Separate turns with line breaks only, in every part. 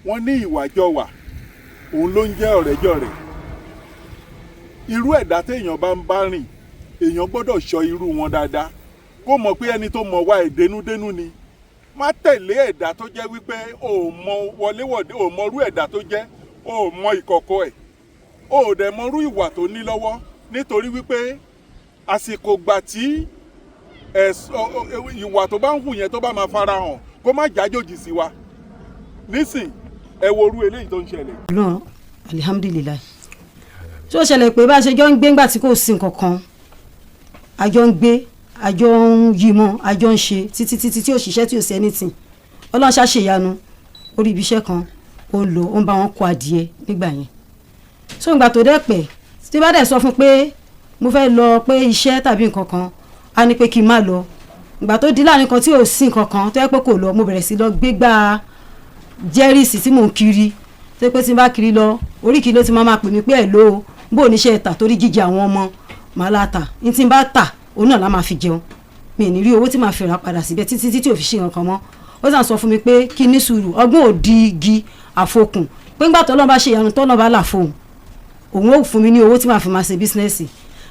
Wọ́n ní ìwà jọwà, òun ló ń jẹ́ ọ̀rẹ́jọ̀rẹ́. Irú ẹ̀dá téèyàn bá ń bá rìn, èèyàn gbọ́dọ̀ ṣọ́ irú wọn dáadáa, kó mọ̀ pé ẹni tó mọ̀ wá ẹ̀ dénúdénú ni. Má tẹ̀lé ẹ̀dá tó jẹ́ wípé o ò mọ wọléwọ̀de, o ò mọ irú ẹ̀dá tó jẹ́, o ò mọ ìkọ̀kọ̀ ẹ̀, o ò dẹ̀ mọ irú ìwà tó ní lọ́wọ́, nítorí wípé àsìkò gbà tí ìwà tó bá ń hù yẹn tó bá máa fara hàn, kó má jájòjì sí wa. Nísìn, ẹ wo irú eléyìí tó ń ṣẹlẹ̀.
Ọlọ́run, alihamudulilayi. Tí ó ṣẹlẹ̀ pé bá a ṣe jọ ń gbé ńgbà tí kò sí nǹkan kan, a jọ ń gbé, a jọ ń yí mọ́, a jọ ń ṣe títí títí tí ò ṣiṣẹ́, tí ò sí anything. Ọlọ́run ṣàṣeyanu, orí ibi iṣẹ́ kan ó ń lọ, ó ń bá wọn kó adìẹ nígbà yẹn. So ìgbà tó dẹ̀ pẹ́, tí bá dẹ̀ sọ fún pé mo fẹ́ lọ pé iṣẹ́ tàbí nǹkan kan, á ní pé kí n má lọ. Ìgbà tó di láàrin kan tí ò sí nǹkan kan tó yẹ pé kò lọ, mo bẹ̀rẹ̀ sí lọ gbégbá jẹ́rìsì tí mò ń kiri, tó yẹ pé tí n bá kiri lọ, orí kìí ló ti máa pè mí pé ẹ̀ ló bó oníṣẹ́ ta, torí jíjẹ àwọn ọmọ màá la tà ní. Tí n bá tà, òun náà la máa fi jẹun. Mi ní rí owó tí màá fi rà padà síbẹ̀ títí títí ò fi ṣe nǹkan mọ́. Ó sàn sọ fún mi pé kí ní sùúrù, ọgbọ́n ò di igi àfokùn, pé ńgbà tọ́lọ́ bá ṣe ìyanu, tọ́lọ́ bá là fóun, òun ó fún mi ní owó tí màá fi máa ṣe business.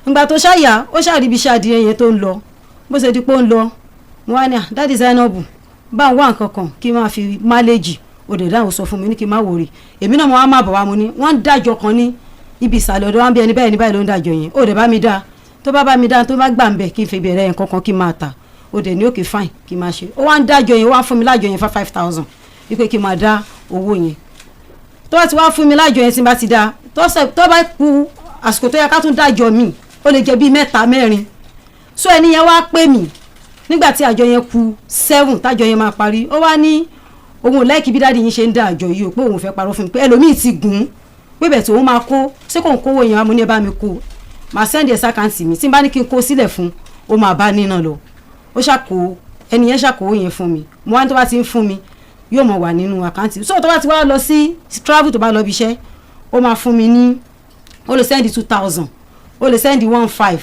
Ìgbà tó ṣàyà, ó ṣàrí ibi iṣẹ́ adìyẹ yẹn tó ń lọ. Bó ṣe di pé ó ń lọ, mo wá ní, "À, Daddy Zainabu, bá ń wá nǹkan kan kí n máa fi manage." Ó dẹ̀ dáhùn, sọ fún mi ní kí n má worry. Èmi náà mo wá má bọ̀ wá, mo ní wọ́n ń dájọ́ kan ní ibi ìsàlẹ̀ ọ̀dọ̀ wọn bí ẹni báyìí ní báyìí ló ń dájọ́ yẹn. Ó dẹ̀ bá mi dá, tó bá bá mi dá, tó bá gbà ń bẹ̀, kí n fi bẹ̀rẹ̀ nǹkan kan kí n máa tà. Ó dẹ̀ ní okay, fine, kí n máa ṣe. Ó wá ń dájọ́ yẹn, ó wá fún mi lájọ yẹn 5,000, wípé kí n máa dá owó yẹn. Tó bá ti wá fún mi lájọ yẹn, tí n bá ti dá tó bá ku àsìkò tó yẹ ká tún dájọ́ mi, ó lè jẹ́ bíi mẹ́ta, mẹ́rin. So ẹni yẹn wá pè mí nígbà tí àjọ yẹn ku 7 tájọ yẹn máa parí. Ó wá ní òun ò like bí daddy yín ṣe ń dá àjọ yìí o, pé òun fẹ́ parọ́ fún mi, pé ẹlòmíì ti gùn ún, pé bẹ̀ tí òun máa kó ṣé kò ń kówó yẹn wá. Mo ní ẹ bá mi kó, màá send ẹ̀ s'account mi. Tí n bá ní kí n kó sílẹ̀ fún, ó máa bá níná lọ. Ó ṣàkó ẹni yẹn ṣàkówó yẹn fún mi. Mo wá ní tó bá ti ń fún mi, yóò mọ̀ wà nínú account. So tó bá ti wá lọ sí travel, tó bá lọ bí iṣẹ́, ó máa fún mi ní, ó lè send 2,000, ó lè send 1,500,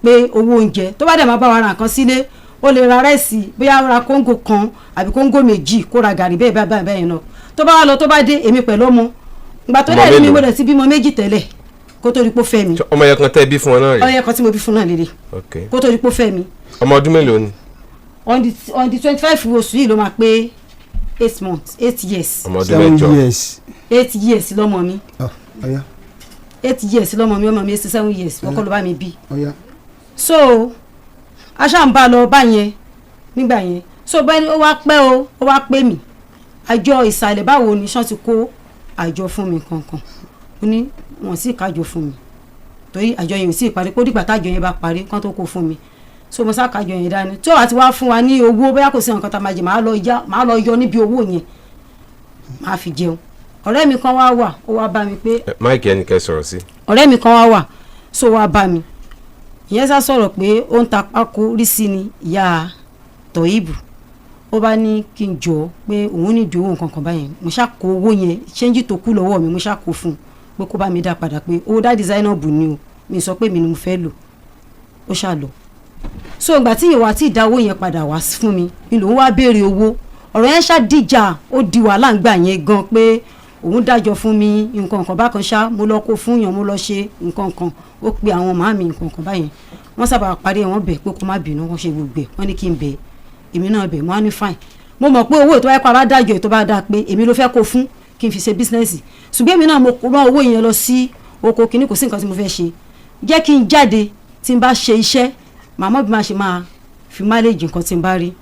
pé owó oúnjẹ. Tó bá dẹ̀ máa bá wa ra nǹkan sílé, ó lè ra rice, bóyá ra kóńgò kan àbí kóńgò 2, kó ra gàrí, bẹ́ẹ̀ bẹ́ẹ̀ bẹ́ẹ̀ náà. Tó bá wá lọ, tó bá dé, èmi pẹ̀lú ọmọ, ìgbà tó
Ọmọ
dẹ̀ rí mi,
mélòó?
mo dẹ̀ ti bímọ 2 tẹ́lẹ̀ kó tó di pé ó fẹ́ mi.
Ọmọ yẹn kan tẹ́ bí fún ọ náà rí?
Ọyẹ kan tí mo bí fún náà lélẹ̀. Kó tó di pé ó fẹ́ mi.
Ọmọ ọdún mélòó ni?
On the 25 oṣù yìí ló máa pé 8 months, 8 years.
Ọmọ ọdún
7
8.
years.
8 years lọ́mọ mi.
Ah, ọ̀ya.
8 years lọ́mọ mi. Ọmọ mi 7 years, wọ́n kọ́ ló bá mi bí.
Ọ̀ya.
So aṣá ń bá a lọ báyẹn nígbà yẹn. So bẹ́ẹ̀ ni ó wá pẹ́ o, ó wá pè mí, àjọ ìsàlẹ̀, báwo ni ṣán ti kó àjọ fún mi kankan? Ó ní wọ́n sì kájọ fún mi, torí àjọ yẹn ò sì parí, kó dìgbà tájọ yẹn bá parí kán tó kó fún mi. So mo sá kájọ yẹn dání. Tí ó wá ti wá fún wa ní owó, bóyá kò sí nǹkan tá a máa jẹ, màá lọ yá, màá lọ yọ níbi owó yẹn, màá fi jẹun. Ọ̀rẹ́ mi kan wá wà, ó wá bá mi pé
Mic ẹnì kẹ́ sọ̀rọ̀ sí.
Ọ̀rẹ́ mi kan wá wà, so wá bá mi. Ìyẹn sá sọ̀rọ̀ pé ó ń ta pákó rí sí ni ìyá Tọ̀yìbù. Ó bá ní kí n jọ pé òun ní ìdíwọ́ nǹkan kan báyẹn. Mo ṣá kó owó yẹn, change tó kú lọ́wọ́ mi, mo ṣá kó fún un pé kó bá mi dá padà, pé owó Daddy Zainab ni o, mi sọ pé mi ni mo fẹ́ lò. Ó ṣá lọ. So ìgbà tí ìwà tí ìdá owó yẹn padà wá fún mi ni lòun wá béèrè owó. Ọ̀rọ̀ yẹn ṣá dìjà, ó di wàhálà ńgbà yẹn gan, pé òun dájọ́ fún mi nǹkan kan bákan ṣá. Mo lọ kó fún yàn, mo lọ ṣe nǹkan kan, ó pe àwọn màámi, nǹkan kan báyẹn. Wọ́n sábà parí ẹ̀, wọ́n bẹ̀ pé kó má bínú, wọ́n ṣe gbogbo ẹ̀, wọ́n ní kí n bẹ̀, èmi náà bẹ̀. Mo á ní fine, mo mọ̀ pé owó ètò ẹ̀kọ́ abádájọ́ ètò bá dáa pé èmi ló fẹ́ kó fún kí n fi ṣe business, ṣùgbọ́n èmi náà mo rán owó yẹn lọ sí oko kìíní, kò sí nǹkan tí mo fẹ́ ṣe. Jẹ́ kí n jáde, tí n bá ṣe iṣẹ́, màmá bí máa ṣe máa fi manage nǹkan tí n bá rí.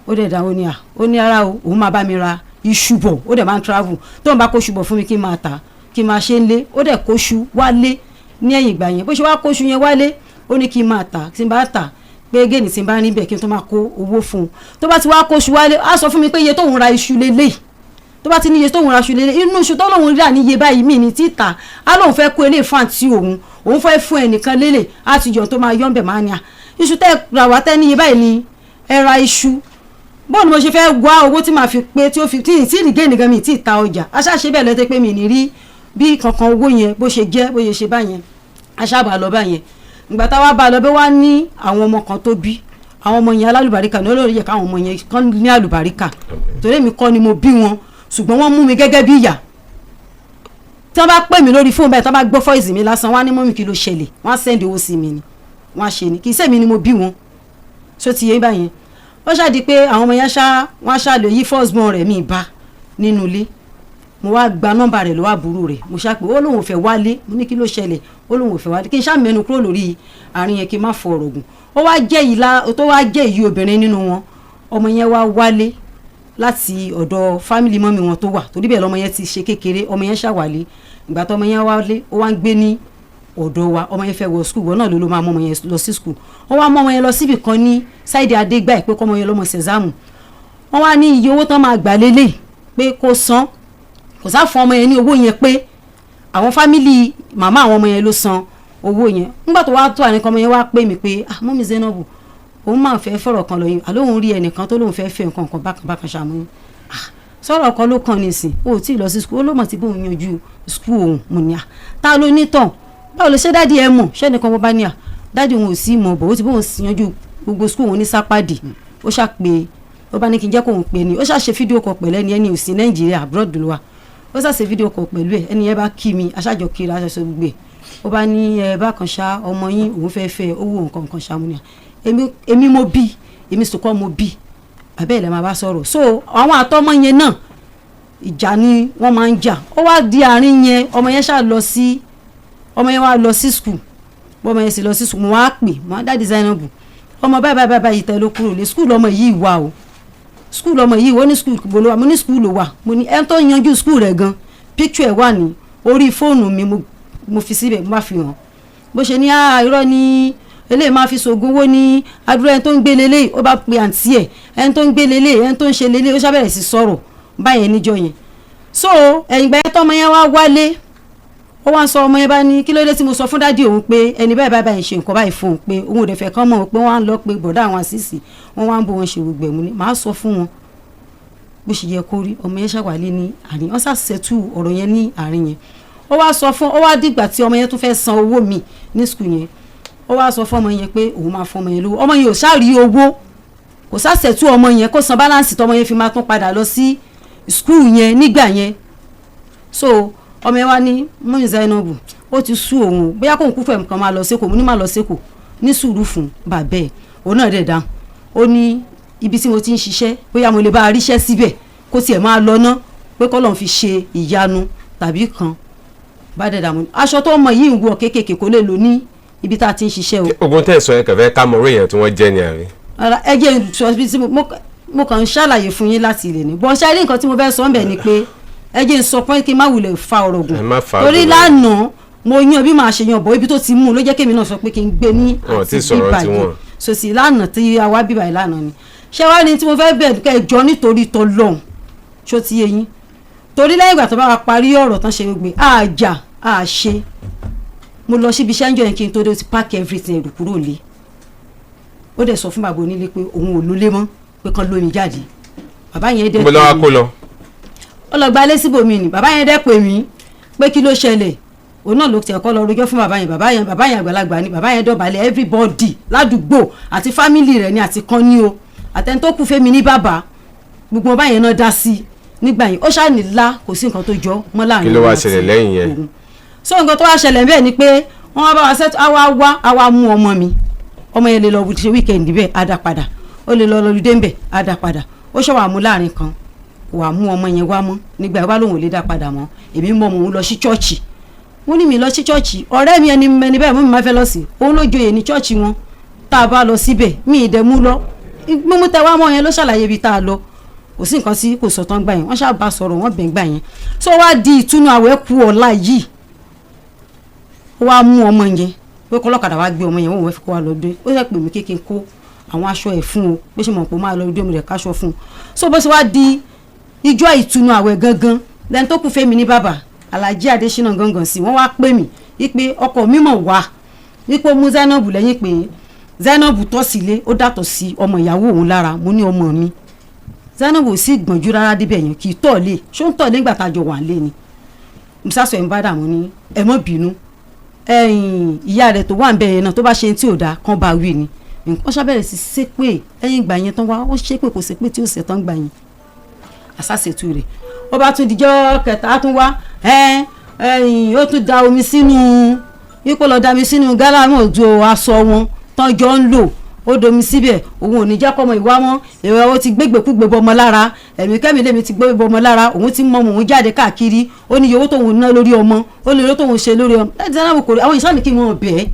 Ó dẹ̀ dá, ó ní à, ó ní ara o, òun máa bá mi ra iṣu bọ̀. Ó dẹ̀ máa ń travel, tó ń bá kó iṣu bọ̀ fún mi kí n máa tà, kí n máa ṣe ń lé. Ó dẹ̀ kó iṣu wálé ní ẹ̀yìn ìgbà yẹn. Bó ṣe wá kó iṣu yẹn wálé, ó ní kí n máa tà, tí n bá tà, pé gain tí n bá níbẹ̀, kí n tó máa kó owó fún un. Tó bá ti wá kó iṣu wálé, á sọ fún mi pé iye tóun ra iṣu lélẹ̀. Tó bá ti ní iye tóun ra iṣu lélẹ̀, inú iṣu tó lóun rà ní iye báyìí, mí ní títà, á lóun fẹ́ kó eléyìí fún àǹtí òun, òun fẹ́ fún ẹnìkan lélẹ̀, á ti yọ̀ tó máa yọ̀ ń bẹ̀. Máa ní à, iṣu tẹ́ ra wá tẹ́ ní iye báyìí ni ẹ ra iṣu, bóun ni mo ṣe fẹ́ wá owó tí màá fi pé tí ó fi tí tí ní gain gan, mi tí ì ta ọjà. Aṣáṣe bẹ́ẹ̀ lọ́tẹ́ pé mi ní rí bí kankan owó yẹn bó ṣe jẹ́, bó ṣe ṣe báyẹn. Aṣáàbà lọ báyẹn. Ìgbà táwa bá lọ bẹ́ẹ̀, wá ní àwọn ọmọ kan tó bí, àwọn ọmọ yẹn alálùbáríkà ní olórí yẹ káwọn ọmọ yẹn kán ní àlùbáríkà, torí èmi kọ́ ni mo bí wọn. Ṣùgbọ́n wọ́n mú mi gẹ́gẹ́ bí ìyá. Tí wọ́n bá pè mí lórí fóònù báyìí, tí wọ́n bá gbọ́ voice mi lásán, wọ́n á ní, "Mummy, kí ló ṣẹlẹ̀?" Wọ́n á send owó sí mi ni, wọ́n á ṣe ni. Kì í sẹ́mi ni mo bí wọn. Ṣó ti yé báyẹn? Ó ṣáà pé àwọn ọmọ yẹn ṣá, wọ́n á ṣá lè yí first born rẹ̀ mi bá nínú ilé. Mo wá gba nọ́mbà rẹ̀ lọ́wọ́ àbúrò rẹ̀. Mo ṣá pé, ó lóun ò fẹ́ wálé. Mo ní, "Kí ló ṣẹlẹ̀?" Ó lóun ò fẹ́ wálé. Kí n ṣá mẹ́nu kúrò lórí àárín yẹn, kí n má fọ ọ̀rọ̀ gùn. Ó wá jẹ́ ìlà tó wá jẹ́ ìyí obìnrin nínú wọn. Ọmọ yẹn wá wálé láti ọ̀dọ̀ family mummy wọn tó wà, torí bẹ́ẹ̀ lọ́mọ yẹn ti ṣe kékeré. Ọmọ yẹn ṣàwálé. Ìgbà tó ọmọ yẹn wálé, ó wá ń gbé ní ọ̀dọ̀ wa. Ọmọ yẹn fẹ́ wọ school. Wọn náà ló máa mú ọmọ yẹn lọ sí school. Wọ́n wá mú ọmọ yẹn lọ síbì kan ní side Adégbà pé kọ́mọ yẹn lọ́mọ sẹ̀zámù. Wọ́n wá ní iye owó tán máa gbà lélẹ̀ pé kó san. Kò sá fún ọmọ yẹn ní owó yẹn, pé àwọn family màmá àwọn ọmọ yẹn ló san owó yẹn. Nígbà tó wá tó àníkan, ọmọ yẹn wá pè mí pé, "Ah, mummy Zainabu, òun máa fẹ́ fọ̀rọ̀ kan lọ yìí." Àló òun rí ẹnìkan tó lóun fẹ́ fẹ́ nǹkan kan bákan bákan ṣàmú. Ah, sọ̀rọ̀ kan ló kàn nísìn, o ò tí ì lọ sí school. Ó ló mọ̀ tí bóun yanjú school òun. Mo ní, "À, ta ló ní tàn? Báwo ló ṣe? Daddy ẹ mọ̀ ṣẹ́nìkan?" Wọ́n bá ní, "À, daddy òun ò sí mọ̀ bọ̀, ó ti bóun yanjú gbogbo school òun ní sápàdì." Ó ṣàpè, ó bá ní kí n jẹ́ kóun pè ní. Ó ṣàṣe video call pẹ̀lú ẹni. Ẹni ò sí Nàìjíríà, abroad ló wà. Ó ṣàṣe video call pẹ̀lú ẹ. Ẹni yẹn bá kí mi, aṣájọ kiri aṣọ gbogbo ẹ̀. Ó bá ní, "Ẹ bákan ṣá, ọmọ yín, òun fẹ́ fẹ́ owó nǹkan nǹkan ṣàmúnìyà." Èmi mo bí, èmi sùkọ́ mo bí, bàbá ẹ̀ lẹ́ máa bá sọ̀rọ̀. So àwọn àtọmọ yẹn náà, ìjà ni wọ́n máa ń jà. Ó wá di àárín yẹn, ọmọ yẹn ṣáà lọ sí, ọmọ yẹn wá lọ sí school. Bọ́mọ yẹn sì lọ sí school, mo wá pè, mo wá, "Daddy Zainabu, ọmọ báyìí báyìí báyìí tẹ ló kúrò lé, school ọmọ yìí wà o, school ọmọ yìí." Ó ní, "School bolo wa?" Mo ní, "School ló wà." Mo ní, "Ẹni tó yanjú school rẹ̀ gan, picture ẹ̀ wà ní orí fóònù mi." Mo fi síbẹ̀, mo bá fi hàn. Bó ṣe ní, "Ah, irọ́ ni, eléyìí máa fi ṣoògùn owó ní adúrà. Ẹni tó ń gbé lélẹ̀." Ó bá pe àǹtí ẹ̀, "Ẹni tó ń gbé lélẹ̀, ẹni tó ń ṣe lélẹ̀." Ó ṣàbẹ̀rẹ̀ sí sọ̀rọ̀ báyẹn níjọ́ yẹn. So ẹ̀yìn ìgbà yẹn, tọ́mọ yẹn wá wálé, ó wá ń sọ. Ọmọ yẹn bá ní, kí ló dé tí mo sọ fún daddy òun pé ẹni báyìí báyìí báyìí ṣe nǹkan báyìí fún òun, pé òun ò dẹ̀ fẹ́ kán mọ̀, pé wọ́n á lọ pé bọ̀dá àwọn àṣìṣì, wọ́n wá ń bó wọn ṣe gbogbo ẹ̀mú ni màá sọ fún wọn bó ṣe yẹ kó rí. Ọmọ yẹn ṣàwálé ní àárín, wọ́n ṣàṣẹ̀tù ọ̀rọ̀ yẹn ní àárín yẹn. Ó wá sọ fún, ó wá dìgbà tí ọmọ yẹn tún fẹ́ san owó mi ní school yẹn, ó wá sọ fún ọmọ yẹn pé òun máa fún ọmọ yẹn lówó. Ọmọ yẹn ò ṣáà rí owó, kò ṣàṣẹ̀tù ọmọ yẹn kó san balance tọmọ yẹn fi máa tún padà lọ sí school yẹn nígbà yẹn. So ọmọ yẹn wá ní, "Mummy Zainabu, ó ti sú òun o, bóyá kóun kú fẹ̀mí kan máa lọ sékòó." Mo ní, "Máa lọ sékòó, ní sùúrù fún bàbá ẹ̀." Òun náà dẹ̀ dáhùn, ó ní ibi tí mo ti ń ṣiṣẹ́, bóyá mo lè bá a ríṣẹ́ síbẹ̀, kó tiẹ̀ máa lọ ná, pé kọ́lọ́n fi ṣe ìyanu tàbí kan bá dẹ̀ dààmú. Aṣọ tó mọ yìí ń wọ kéékèèké, kó lè lò ní ibi tá a ti ń ṣiṣẹ́ o.
Ogun tẹ́ ẹ̀ sọ yẹn, kẹfẹ́ ká mọ orí èèyàn tí wọ́n jẹ́ ni àrí.
Rárá, ẹ jẹ́ n sọ bí tí mo kàn ń ṣàlàyé fún yín láti ilé ní bọ́n ṣe rí. Nǹkan tí mo fẹ́ sọ ń bẹ̀ ni pé ẹ jẹ́ n sọ pé kí n má wulẹ̀ fa ọ̀rọ̀ gùn.
Ẹ má fa
Torí
gùn.
lánàá mo yan bí màá ṣe yan bọ̀, ibi tó ti mú un ló jẹ́ kémi náà sọ pé kí n gbé ní
Wọn ò
àti
tí ì sọ̀rọ̀
bíbá yìí.
tiwọn.
Sòsì lánàá tí a wá bíbá yìí lánàá ni ṣé wàá ní tí mo fẹ́ bẹ̀ kẹ́ ẹ jọ nítorí tọlọ́hun. Ṣó ti yé yín? Torí lẹ́yìn ìgbà tó bá wa parí ọ̀rọ̀ tán, ṣe gbogbo àjà àṣe, mo lọ síbi iṣẹ́ ń jọ yẹn. Kí n tó dé, ó ti pack everything, ẹrù kúrò lé. Ó dẹ̀ sọ fún bàbá onílé pé òun ò lólé mọ́, pé kán lómi jáde. Bàbá yẹn dẹ̀
Níbo lọ́wọ́
pè mí.
Kó lọ.
Ó lọ gba ilé síbòmí ni. Bàbá yẹn dẹ̀ pè mí pé kí ló ṣẹlẹ̀. Òun náà ló tiẹ̀ kọ́ lọ rojọ́ fún bàbá yẹn. Bàbá yẹn, bàbá yẹn àgbàlagbà ni. Bàbá yẹn dọ̀bálẹ̀ everybody ládùúgbò àti family rẹ̀ ni àti kan ní o, àtẹni tó kú fẹ́mi ní bàbá, gbogbo ọba yẹn náà dá sí nígbà yẹn. Ó ṣáà ní lá, kò sí nǹkan tó jọ mọ́ láàrin
Kí ló wá
òun àti
ṣẹlẹ̀ lẹ́yìn yẹn?
òun. So nǹkan tó wá ṣẹlẹ̀ bẹ́ẹ̀ ni pé wọ́n wá bá wa ṣètò, àwa wá, àwa mú ọmọ mi. Ọmọ yẹn lè lọ ṣe weekend bẹ́ẹ̀, á dá padà. Ó lè lọ lọ́lùdé ńbẹ̀, á dá padà. Ó ṣọwọ́ àmú láàrin kan, kò wá mú ọmọ yẹn wá mọ́. Nígbà wá lòun ò lè dá padà mọ́. Èmi mọ òun lọ sí church. Wọ́n ní mi lọ sí church ọ̀rẹ́ mi, ẹni mẹni bẹ́ẹ̀ mú mi máa fẹ́ lọ sí. Òun ló joyè ní church wọn. Tá a bá lọ síbẹ̀, mi ì dẹ̀ mú lọ. Mímú tẹ wá mọ́ yẹn ló ṣàlàyé ibi tá a lọ. Kò sí nǹkan tí kò sọ tán gbà yẹn. Wọ́n ṣáà bá sọ̀rọ̀, wọ́n bẹ̀ gbà yẹn. So wá di ìtúnu àwẹ̀ kú ọ̀la yìí, ó wá mú ọmọ yẹn pé kọlọ́kadà wá gbé ọmọ yẹn. Wọ́n wọ́n fi kó wa lọ dé. Ó sì pè mí kékeré kó àwọn aṣọ ẹ̀ fún o, bó ṣe mọ̀ pé ó máa lọ dé omi rẹ̀ káṣọ fún un. So bó ṣe wá di ijó ìtúnu àwẹ̀ gangan lẹ́ni tó kù fẹ́mi ní bàbá Alhaji Adésínà gangan sí, wọ́n wá pè mí wípé ọkọ mi mọ̀ wá, wípé ó mú Zainab lẹ́yìn, pé Zainab tọ́ sílé, ó dàtọ̀ sí ọmọ ìyàwó òun lára. Mo ní ọmọ mi Zainab ò sì gbọ̀njú rárá débẹ̀ yẹn, kì í tọ̀ lé. Ṣó ń tọ̀ lé nígbà tá a jọ wà lé ni? Musasọ ẹ̀ ń bá dààmú ní, "Ẹ mọ́ bínú." Ẹ̀yìn ìyá rẹ̀ tó wà ń bẹ̀ yẹn náà, tó bá ṣe tí ò dáa kán bá wí ni. Nǹkan ṣàbẹ̀rẹ̀ sí ṣépè lẹ́yìn ìgbà yẹn tán wá. Ó ṣépè, kò ṣépè tí ó ṣẹ̀ tán gbà yẹn, àṣàṣètò rẹ̀. Ó bá tún dijọ́ kẹta, á tún wá ẹ ẹyìn, ó tún da omi sínú ipò, lọ da omi sínú gálàmù òjò aṣọ wọn tán jọ ń lò. Ó domi síbẹ̀, òun ò ní jẹ́ kọ́mọ ìwá mọ́. Èrò ó ti gbégbèkúgbè bọmọ lára, ẹ̀mí kẹ́mi lèmi ti gbé bọmọ lára. Òun ti mọ òun jáde káàkiri. Ó ní iye owó tóun ná lórí ọmọ, ó ní owó tóun ṣe lórí ọmọ. Láti sáà kò rí àwọn ìṣáà ní kí wọ́n bẹ̀ ẹ́.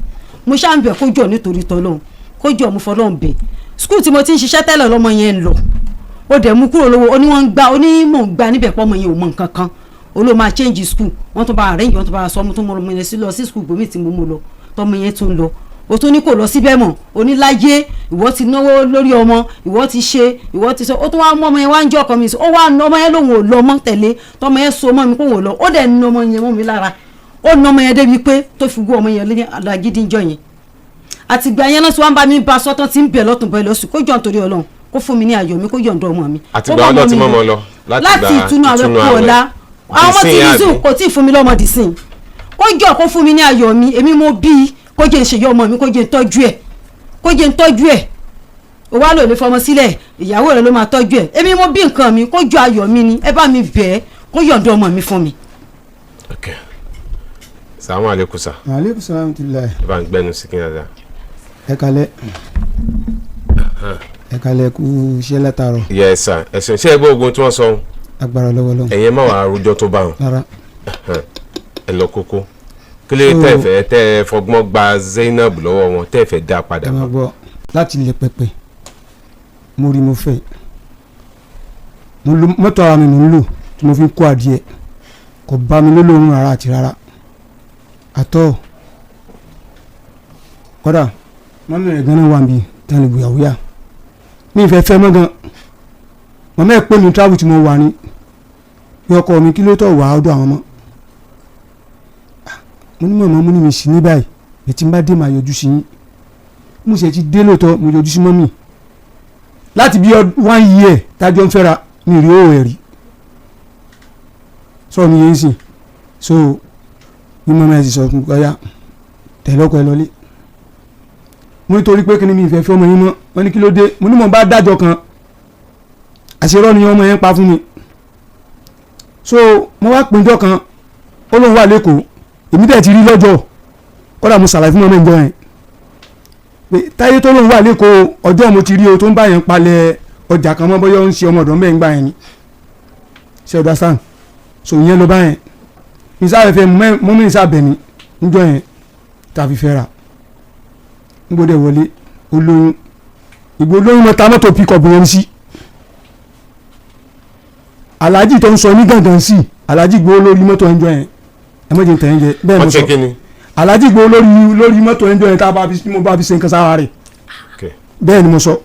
Mo ṣáà ń bẹ̀ kó jọ nítorí tọ́lọ́hún, kó jọ, mo fọlọ́hún bẹ̀. School tí mo ti ń ṣiṣẹ́ tẹ́lẹ̀ lọ́mọ yẹn ń lọ. Ó dẹ̀ mú kúrò lówó, ó ní wọ́n ń gbá, ó ní mò ń gbá níbẹ̀ pọ́ ọmọ yẹn ò mọ nǹkan kan. Ó ló máa change school. Wọ́n tún bá arrange, wọ́n tún bá sọ, mo tún mọ ọmọ yẹn sí lọ sí school gbòmí tí mo mú lọ, tọmọ yẹn tún lọ. O tún ní kò lọ síbẹ̀ mọ́. O ní láyé, ìwọ ti náwó lórí ọmọ, ìwọ ti ṣe, ìwọ ti sọ. Ó tún wá mú ọmọ yẹn wá ń jẹ́ ọkọ mi. Ó wá ná ọmọ yẹn, lòun ò lọ mọ́ tẹ̀lé. Tọmọ yẹn so mọ́ mi kó òun ò lọ. Ó dẹ̀ ná ọmọ yẹn mọ́ mi lára. Ó ná ọmọ yẹn débi pé tó fi gún ọmọ yẹn ní agídí ńjọ́ yẹn. Àtìgbà yẹn náà tí wọ́n bá mi bá sọ́tàn, tí ń bẹ̀ lọ́tún bẹ̀ lọ́sùn, kó jọ̀ nítorí Ọlọ́run, kó fún mi ní ayọ̀ mi, kó yọ̀ǹda ọmọ mi.
Àtìgbà wọn náà ti mọ́mọ́ lọ?
Láti ìtúnu àwẹ̀ kú ọ̀la, àwọn ọmọ tí
Dìsín,
rizù
àbí?
Kò tí ì fún mi lọ́mọ dìsín. Kó jọ, kó fún mi ní ayọ̀ mi. Èmi mo bí i, kó jẹ́ ń ṣèyí ọmọ mi, kó jẹ́ ń tọ́jú ẹ̀, kó jẹ́ ń tọ́jú ẹ̀. O wá lò lè fọmọ sílẹ̀, ìyàwó rẹ̀ ló máa tọ́jú ẹ̀. Èmi mo bí nǹkan mi, kó jọ, ayọ̀ mi ni. Ẹ bá mi bẹ̀ ẹ́, kó yọ̀ǹda ọmọ mi fún mi.
Ok, salamu aleykum sir.
Aleykum salaam tulayi.
Ẹ bá ń gbẹnu sí kí n dáadáa.
Ẹ kalẹ̀, ẹ kalẹ̀, kú iṣẹ́ látàárọ̀.
Yes sir, ẹ̀sìn ṣé ẹ gbọ́ ogun tí wọ́n sọ?
Agbára lọ́wọ́ lọ́wọ́.
Ẹ̀yin ẹ má wàá rojọ́ tó bá wọn.
Rárá.
Ẹ lọ kókó, kí ló tẹ́ fẹ́ tẹ́ ẹ fọgbọ́n gba Zainab lọ́wọ́ wọn, tẹ́ fẹ́ dá padà?
Ẹ máa gbọ́, láti ilẹ̀ pẹpẹ mo rí, mo fẹ́, mo lo mọ́tò ara mi, mo ń lò tí mo fi ń kó adìẹ. Kò bá mi lólóorun rárá àti rárá àtọ́. Kódà mọ́mí rẹ̀ gan-an wà níbi tán lè gbìyàwó yá mi ìfẹ́ fẹ́ mọ́ gan. Màmá ẹ̀ pè mí, travel tí mo wà ní bí ọkọ mi, kí ló tọ̀ wá ọdọ̀ àwọn ọmọ. Mo ní mọ̀mọ́, mo ní mi sí ní báyìí, ètí n bá dé, màá yọjú sí yín. Mo sì ti dé lóòótọ́, mo yọjú sí mọ́mì. Láti bí one year tájọ́ ń fẹ́ra, mi rí òwò ẹ̀ rí sọ̀rọ̀ mi yẹn sìn. So bí mọ́mí ẹ̀ sì sọ fún mi, ọ̀ya tẹ̀lé ọkọ ẹ lọlé. Mo nítorí pé kí ni, mi ìfẹ́ fẹ́ ọmọ yín mọ́. Wọ́n ní kí ló dé? Mo ní mò ń bá dájọ́ kan, àṣerọ́ ni ọmọ yẹn pa fún mi. So mo wá péjọ kan, ó lóun wà lẹ́kọ̀ọ́. Èmi dẹ̀ ti rí lọ́jọ́. Kódà mo ṣàlàyé fún ọmọ ìjọ yẹn pé táyé tó lóun wà lẹ́kọ̀ọ́, ọjọ́ mo ti rí o tó ń bá yẹn palẹ̀ ọjà kan mọ́, bóyá ó ń ṣe ọmọ ọ̀dọ́ mẹ́rin gbà yẹn ni, ṣe understand? So ìyẹn ló bá yẹn ìsáfẹ́fẹ́ mọ́mí ìsábẹ̀ mi níjọ́ yẹn tàbí fẹ́ ra ń gbọ́dọ̀ wọlé. Olóyún, ìgbò olóyún, mo ta mọ́tò pick-up yẹn sí Alhaji tó ń sọ ní gàngàn sí. Alhaji gbowó lórí mọ́tò ẹ̀ńjọ́ yẹn. Ẹ mọ̀jẹ̀ tẹ̀ ń jẹ bẹ́ẹ̀.
Wọ́n
mo
ṣe
sọ
kí ni?
Alhaji gbowó lórí mọ́tò ẹ̀ńjọ́ yẹn tá a bá fi, mo bá fi ṣe nǹkan sára rẹ̀. Bẹ́ẹ̀ ni mo sọ.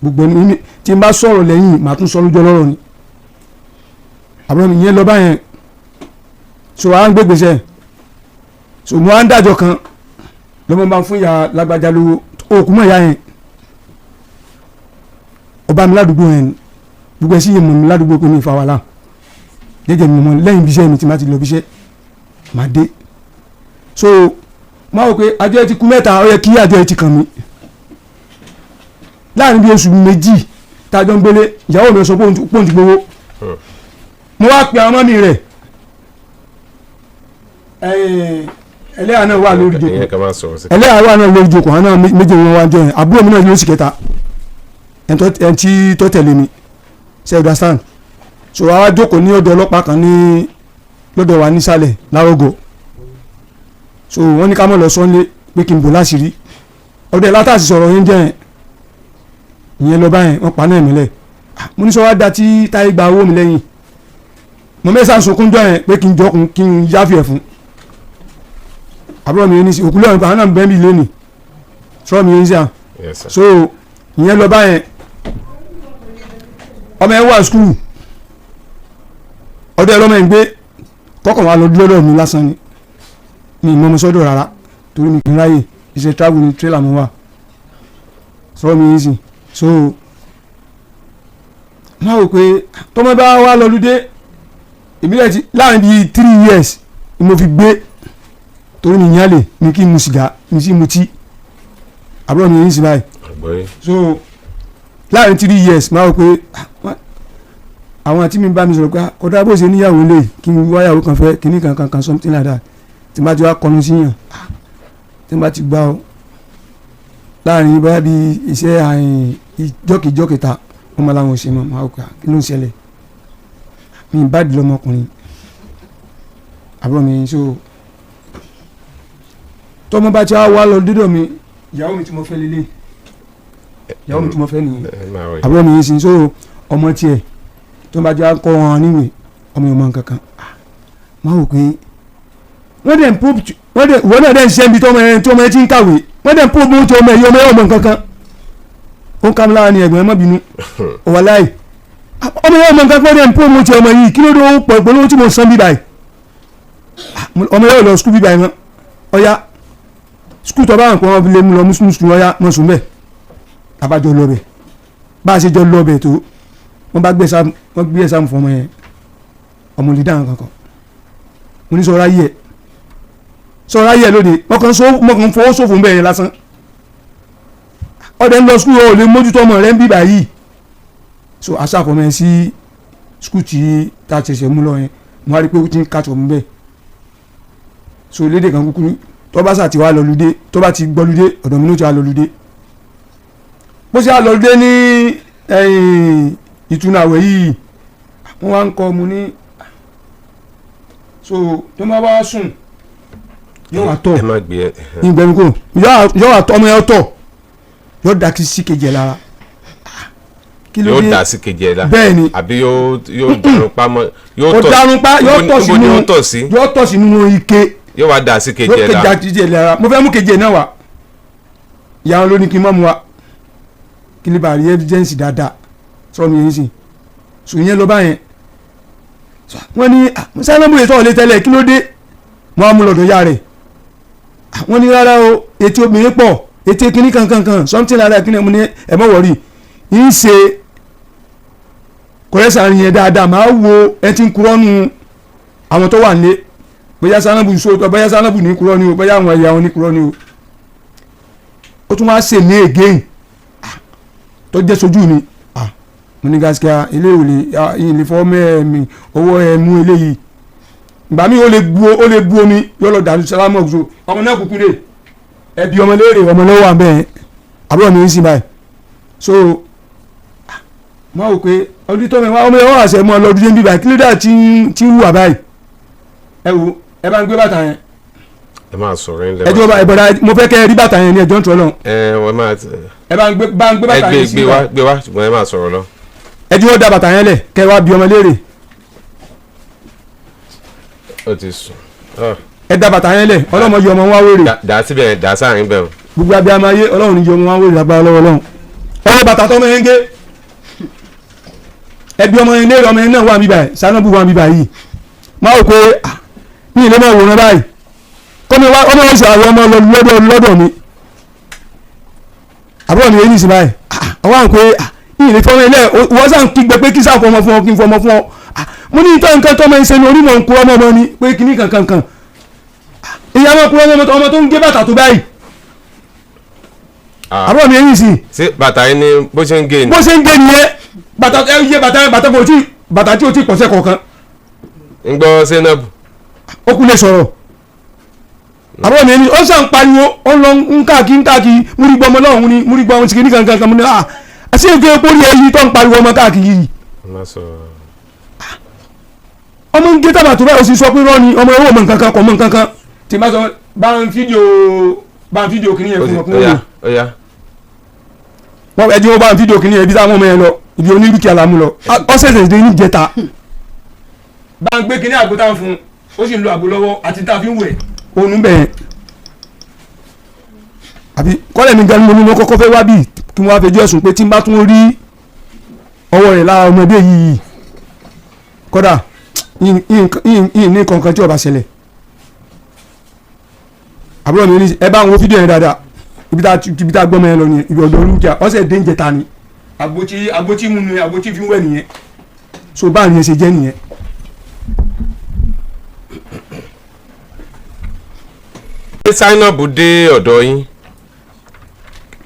Gbogbo ẹni tí n bá sọ̀rọ̀ lẹ́yìn, màá tún sọ lójú ọlọ́rọ̀ ni. Àbúrò mi, ìyẹn lọ báyẹn. So à ń gbégbèsè. So mo á ń dájọ́ kan lọ́mọ bá ń fún ìyá lágbájá lówó òkú mọ̀. Ìyá yẹn ọba mi ládùúgbò yẹn ni. Gbogbo ẹ̀ sì yẹ mọ̀ mi ládùúgbò pé mi ìfa wàhálà jẹ́jẹ́ mi mọ̀ lẹ́yìn ibiṣẹ́ mi. Tí má ti lọ ibiṣẹ́, má dé. So mo á wò pé àjọ ẹ ti kú mẹ́ta, ó yẹ kí àjọ ẹ ti kàn mí láàrin bí oṣù 2 tájọ ń gbélé. Ìyàwó mi sọ pé òun ti gbowó. Mo wá pe àwọn mummy rẹ̀. Ẹlẹ́yà náà wà lórí
Ẹ̀yin
ìjókòó.
kan máa sọ̀rọ̀ sí.
Ẹlẹ́yà wà náà lórí ìjókòó. Àwọn náà méjì wọn wá jọ yẹn. Àbúrò mi náà ló sì kẹta, ẹn tí tó tẹ̀lé mi, ṣe understand? So àwa jókòó ní ọ̀dọ̀ ọlọ́pàá kan ní lọ́dọ̀ wa nísàlẹ̀ lárògò. So wọ́n ní ká mọ̀ lọ sọ́nlé pé kí n bò láṣìírí. Ọdẹ látàsí sọ̀rọ̀ yẹn jẹ́ yẹn. Ìyẹn lọ báyẹn, wọ́n pa náà mílẹ̀. Mo ní sọ wá da tí táyé gba owó mi lẹ́yìn. Mo mẹ́sàn sunkún jọ yẹn pé kí n jọkun, kí n yáfi ẹ̀ fún àbúrò mi yẹn ní sí òkú lẹ́yìn. Àwọn náà bẹ́ẹ̀ mi lónìí, sọ̀rọ̀ mi yẹn sí à.
Yes sir.
So ìyẹn lọ báyẹn. Ọmọ yẹn wà school, ọdọ ẹ lọmọ yẹn gbé kọkàn wà lọ dúró lọ́dọ̀ mi lásán ni. Mi ìmọ̀ ọmọ sọ́dọ̀ rárá torí mi kì í ráyè iṣẹ́ travel ní trailer mo wà. Sọ̀rọ̀ mi yẹn sì. So máa wò pé tọmọ bá wà lọ́lúdé ìbílẹ̀ ti láàrin bíi 3 years ni mo fi gbé, torí mi yán lè mi kí n mu sìgá, mi sì mutí. Àbúrò mi yẹn sì báyìí.
Àgbọ̀yé.
So láàrin 3 years, máa wò pé ah, Àwọn àti mi bá mi sọ̀rọ̀ pé, "Ah, kódà bó ṣe níyàwó lè kí n wáyàwó kan fẹ́ kíní kan kan kan," something like that. Tí n bá ti wá kọnu sí yàn, ah, tí n bá ti gbá ọ láàrin bóyá bí iṣẹ́ àyìn ìjọ́kìjọ́kìta, wọ́n máa láwọn ò ṣe mọ́. Máa kà, kí ló ń ṣẹlẹ̀? Mi bá di lọ́mọkùnrin àbúrò mi. So tọmọ bá ti wá wá lọ dídọ̀ mi, ìyàwó mi tí mo fẹ́ lélẹ̀, ìyàwó mi tí mo fẹ́ nìyẹn.
Ẹ máa rọ yìí.
Àbúrò mi yìí sin. So ọmọ tiẹ̀ tó bá jẹ́ kọ́ wọn níwèé, ọmọ yẹn mọ nǹkan kan. Ah, máa wò pé wọ́n dẹ̀ ń pò, wọ́n dẹ̀ wọ́n náà dẹ̀ ń ṣiṣẹ́ níbi tọ́mọ yẹn tí ọmọ yẹn ti ń kàwé, wọ́n dẹ̀ ń pò bó ti ọmọ yẹn, ọmọ yẹn ọmọ nǹkan kan. Ó ń ká mi lára ni. Ẹ̀gbọ́n, ẹ má bínú, wàláì, ọmọ yẹn ọmọ nǹkan kan, wọ́n dẹ̀ ń pò bó ti ọmọ yìí. Kí ló dé? Ó pọ̀ pẹ̀lú owó tí mo san bíbáyìí. Ah, ọmọ yẹn ò lọ school bíbáyìí mọ́. Ọ̀ya, school tó bá wà pọ̀, wọn lè mú lọ muslim school. Ọ̀ya, mọ̀ sùn bẹ́ẹ̀. Abájọ lọ bẹ̀, bá a ṣe jọ lọ bẹ̀ tó, wọ́n bá gbé exam, wọ́n gbé exam fún ọmọ yẹn, ọmọ lè dáhùn kankan. Mo ní sọ̀rọ̀ ayé ẹ̀, sọ̀rọ̀ ayé ẹ̀ lóde. Wọ́n kàn fọwọ́ sófò ń bẹ̀ yẹn lásán. Ọ̀dẹ̀ ń lọ school, ọ̀ lè mójútó ọmọ rẹ̀ ń bí báyìí. So aṣáfọmọ yẹn sí school tí tá a ṣẹ̀ṣẹ̀ mú lọ yẹn. Mo wá rí i pé ó ti ń catch up bẹ́ẹ̀. So lédè kan kúkúrú, tó bá sà ti wá lọlúdé, tó bá ti gbọlúdé, ọ̀dọ̀ mi ló ti wá lọlúdé. Bó ṣe wá lọlúdé ní ẹ̀yìn ìtúnu àwẹ̀ yìí, wọ́n wá ń kọ́ mu ní. So tó máa wá sùn, yóò wá tọ̀.
Ẹ má gbé ẹ.
Ìgbẹ́nu kò yóò wá tọ̀, ọmọ yẹn tọ̀, yóò dà kí sí kejì ẹ̀ lára. Kí ló
Yóò
dé?
dà sí kejì ẹ la?
Bẹ́ẹ̀ ni.
Àbí yóò dàrún pamọ́, yóò
Ó
tọ̀?
darun pa, yóò tọ̀
Níbo ni
sínú
yóò tọ̀ sí?
Yóò tọ̀ sínú ike.
Yóò wá dà sí kejì
Yóò
ẹ
kejì
la?
Àti ẹ̀ lára. Mo fẹ́ mú kejì ẹ̀ náà wá. Ìyá wọn ló ní kí n má mu wa, kí n lè bá rí evidence dáadáa. Sọ mi yẹn sìn sùn yẹn lọ báyẹn. Wọ́n ní sálámù yẹn tọ̀ lé tẹ́lẹ̀, kí ló dé? Wọ́n á mú lọ́dọ̀ ya rẹ̀. Ah, wọ́n ní rárá o, etí obìnrin pọ̀, etí kíní kankankan, something like that. Kíní mo ní ẹ mọ̀ wọ̀rí ń ṣe kọ́rẹ́sà yẹn dáadáa. Máa wo ẹ ti ń kúrọ́ nu àwọn tó wà nílé, bóyá sálámù so, bóyá sálámù ní kúrọ́ ni o, bóyá àwọn ẹ̀yà wọn ní kúrọ́ ni o. Ó tún wá ṣe mí again. Ah, tó jẹ́ sojú mi. Ah, mo ní gaskiya ilé ò lè ilé fọ́ mẹ́ẹ̀mí owó ẹ̀ mú eléyìí. Ìgbà mi ó lè bu omi, yóò lọ dànù sálámù ọ̀gbọ́n. Ọmọ náà kúkú dé, ẹbí ọmọ léèrè, ọmọ lọ́wọ́ àbẹ́ yẹn. Àbúrò mi ń sìn báyìí. So mo wò pé ọdún tó mi wá, ọmọ yẹn wọ́n àṣẹ mọ́ ọlọ́dún yẹn bíbáyìí. Kí ló dé tí ń wà báyìí? Ẹ wo, ẹ bá ń gbé bàtà yẹn.
Ẹ máa sọ̀rọ̀ yín.
Ẹjọ́ bá ìbọ̀dá, mo fẹ́ kẹ́ ẹ rí bàtà yẹn ní ẹjọ́ ń tọ́ lọ.
Ẹ wọ́n máa
Ẹ bá ń gbé
ẹ
bàtà
gbé
yẹn sí
gbé wá, gbé wá, ṣùgbọ́n ẹ máa sọ̀rọ̀ lọ.
Ẹ tí wọ́n da bàtà yẹn lẹ̀, kẹ́ ẹ wá bí ọmọ léèrè.
Ó ti sùn. Ah,
Ẹ da bàtà yẹn lẹ̀, ọlọ́mọ yọ ọmọ wá wèrè.
Dà síbẹ̀, dà sáàrin bẹ́ẹ̀ o.
Gbogbo abiyamọ ayé, ọlọ́run ní yọ ọmọ wá wèrè lágbára lọ́wọ́ ọlọ́run. Ọwọ́ bàtà tọmọ yẹn ń gé, ẹbí ọmọ yẹn léèrè. Ọmọ yẹn náà wà mí báyìí, sanabu wà mí báyìí. Máa wò pé, ah, mi ì lè máa wòran báyìí kọ́mi wá ọmọ yẹn sọ àwọn ọmọ lọ lọ́dọ̀ mi. Àbúrò mi yẹn ní ìsìn báyìí. Ah, ọwọ́ àwọn pé, ah, mi ì lè fọmọ ilé. Wọ́n sàn kígbe pé kí sáà fọmọ fún ọ, kí n fọmọ fún ọ. Ah, mo ní ìtọ́ nǹkan tọ́mọ ẹ̀ ń ṣe ní orí mọ̀ ń kú ọmọ ọmọ ni pé kíní kankan kan. Ìyá máa kú ọmọ ọmọ tó ń gé bàtà tó báyìí.
Ah,
Àbúrò mi yẹn ní ìsìn.
Ṣé bàtà yín ni bó ṣe ń gé ni?
Bó ṣe ń gé nìyẹn. Bàtà ẹ yé, bàtà, bàtà kò tí, bàtà tí o ti pọ̀sẹ̀ kọ̀ọ̀kan.
Ń gbọ́ Zainab.
Ó kú lè sọ̀rọ̀. Àbúrò mi ní ó sàn pariwo, ó lọ ń káàkiri ń káàkiri, múrí gbọ́ ọmọ lọ́hùn ni, múrí gbọ́ ọmọ sìkì ní kankan kan. Mo ní à àti èké epo rí ẹyí tó ń pariwo ọmọ káàkiri yìí.
Ẹ má sọ̀rọ̀.
Ọmọ ń gé tábà tó báyìí, ó sì sọ pé rọ́ ni ọmọ owó mọ nǹkan kan kọ̀ mọ nǹkan kan. Tí n bá sọ bá ń fídíò kìíní yẹn
Ó
fún
ti
wọn kí
ó
wọ́n
yá
wò.
Ó yá.
Wọ́n ẹ jẹ́ wọ́n bá ń fídíò kìíní yẹn, ibi táwọn ọmọ yẹn lọ, ibi onírúkì àlámú lọ, ọ̀sẹ̀sẹ̀ dé ní jẹta. Bá ń gbé kìíní àgbo tá à ń fún un, ó sì ń lo àgbo lọ́wọ́ àti tá a fi ń wẹ̀ òun bẹ́ẹ̀. Àbí kọ́lẹ̀ mi gan ni mo ní mo kọ́kọ́ fẹ́ wá bí kí wọ́n wá fẹjọ́ ẹ̀sùn pé tí n bá tún rí ọwọ́ rẹ̀ lára ọmọdé yìí, kódà yìí ní kankan tí ó bá ṣẹlẹ̀. Àbúrò mi ní ẹ bá ń wo fídíò yẹn dáadáa, ibi tá a gbọ́mọ yẹn lọ nìyẹn, ibi ọ̀dọ̀ olùjà ọ̀sẹ̀ dé ń jẹta ni. Àgbo tí mú ni, àgbo tí fi ń wẹ̀ nìyẹn. So báà ni ẹ ṣe jẹ́ nìyẹn.
Ṣé Zainab dé ọ̀dọ̀ yín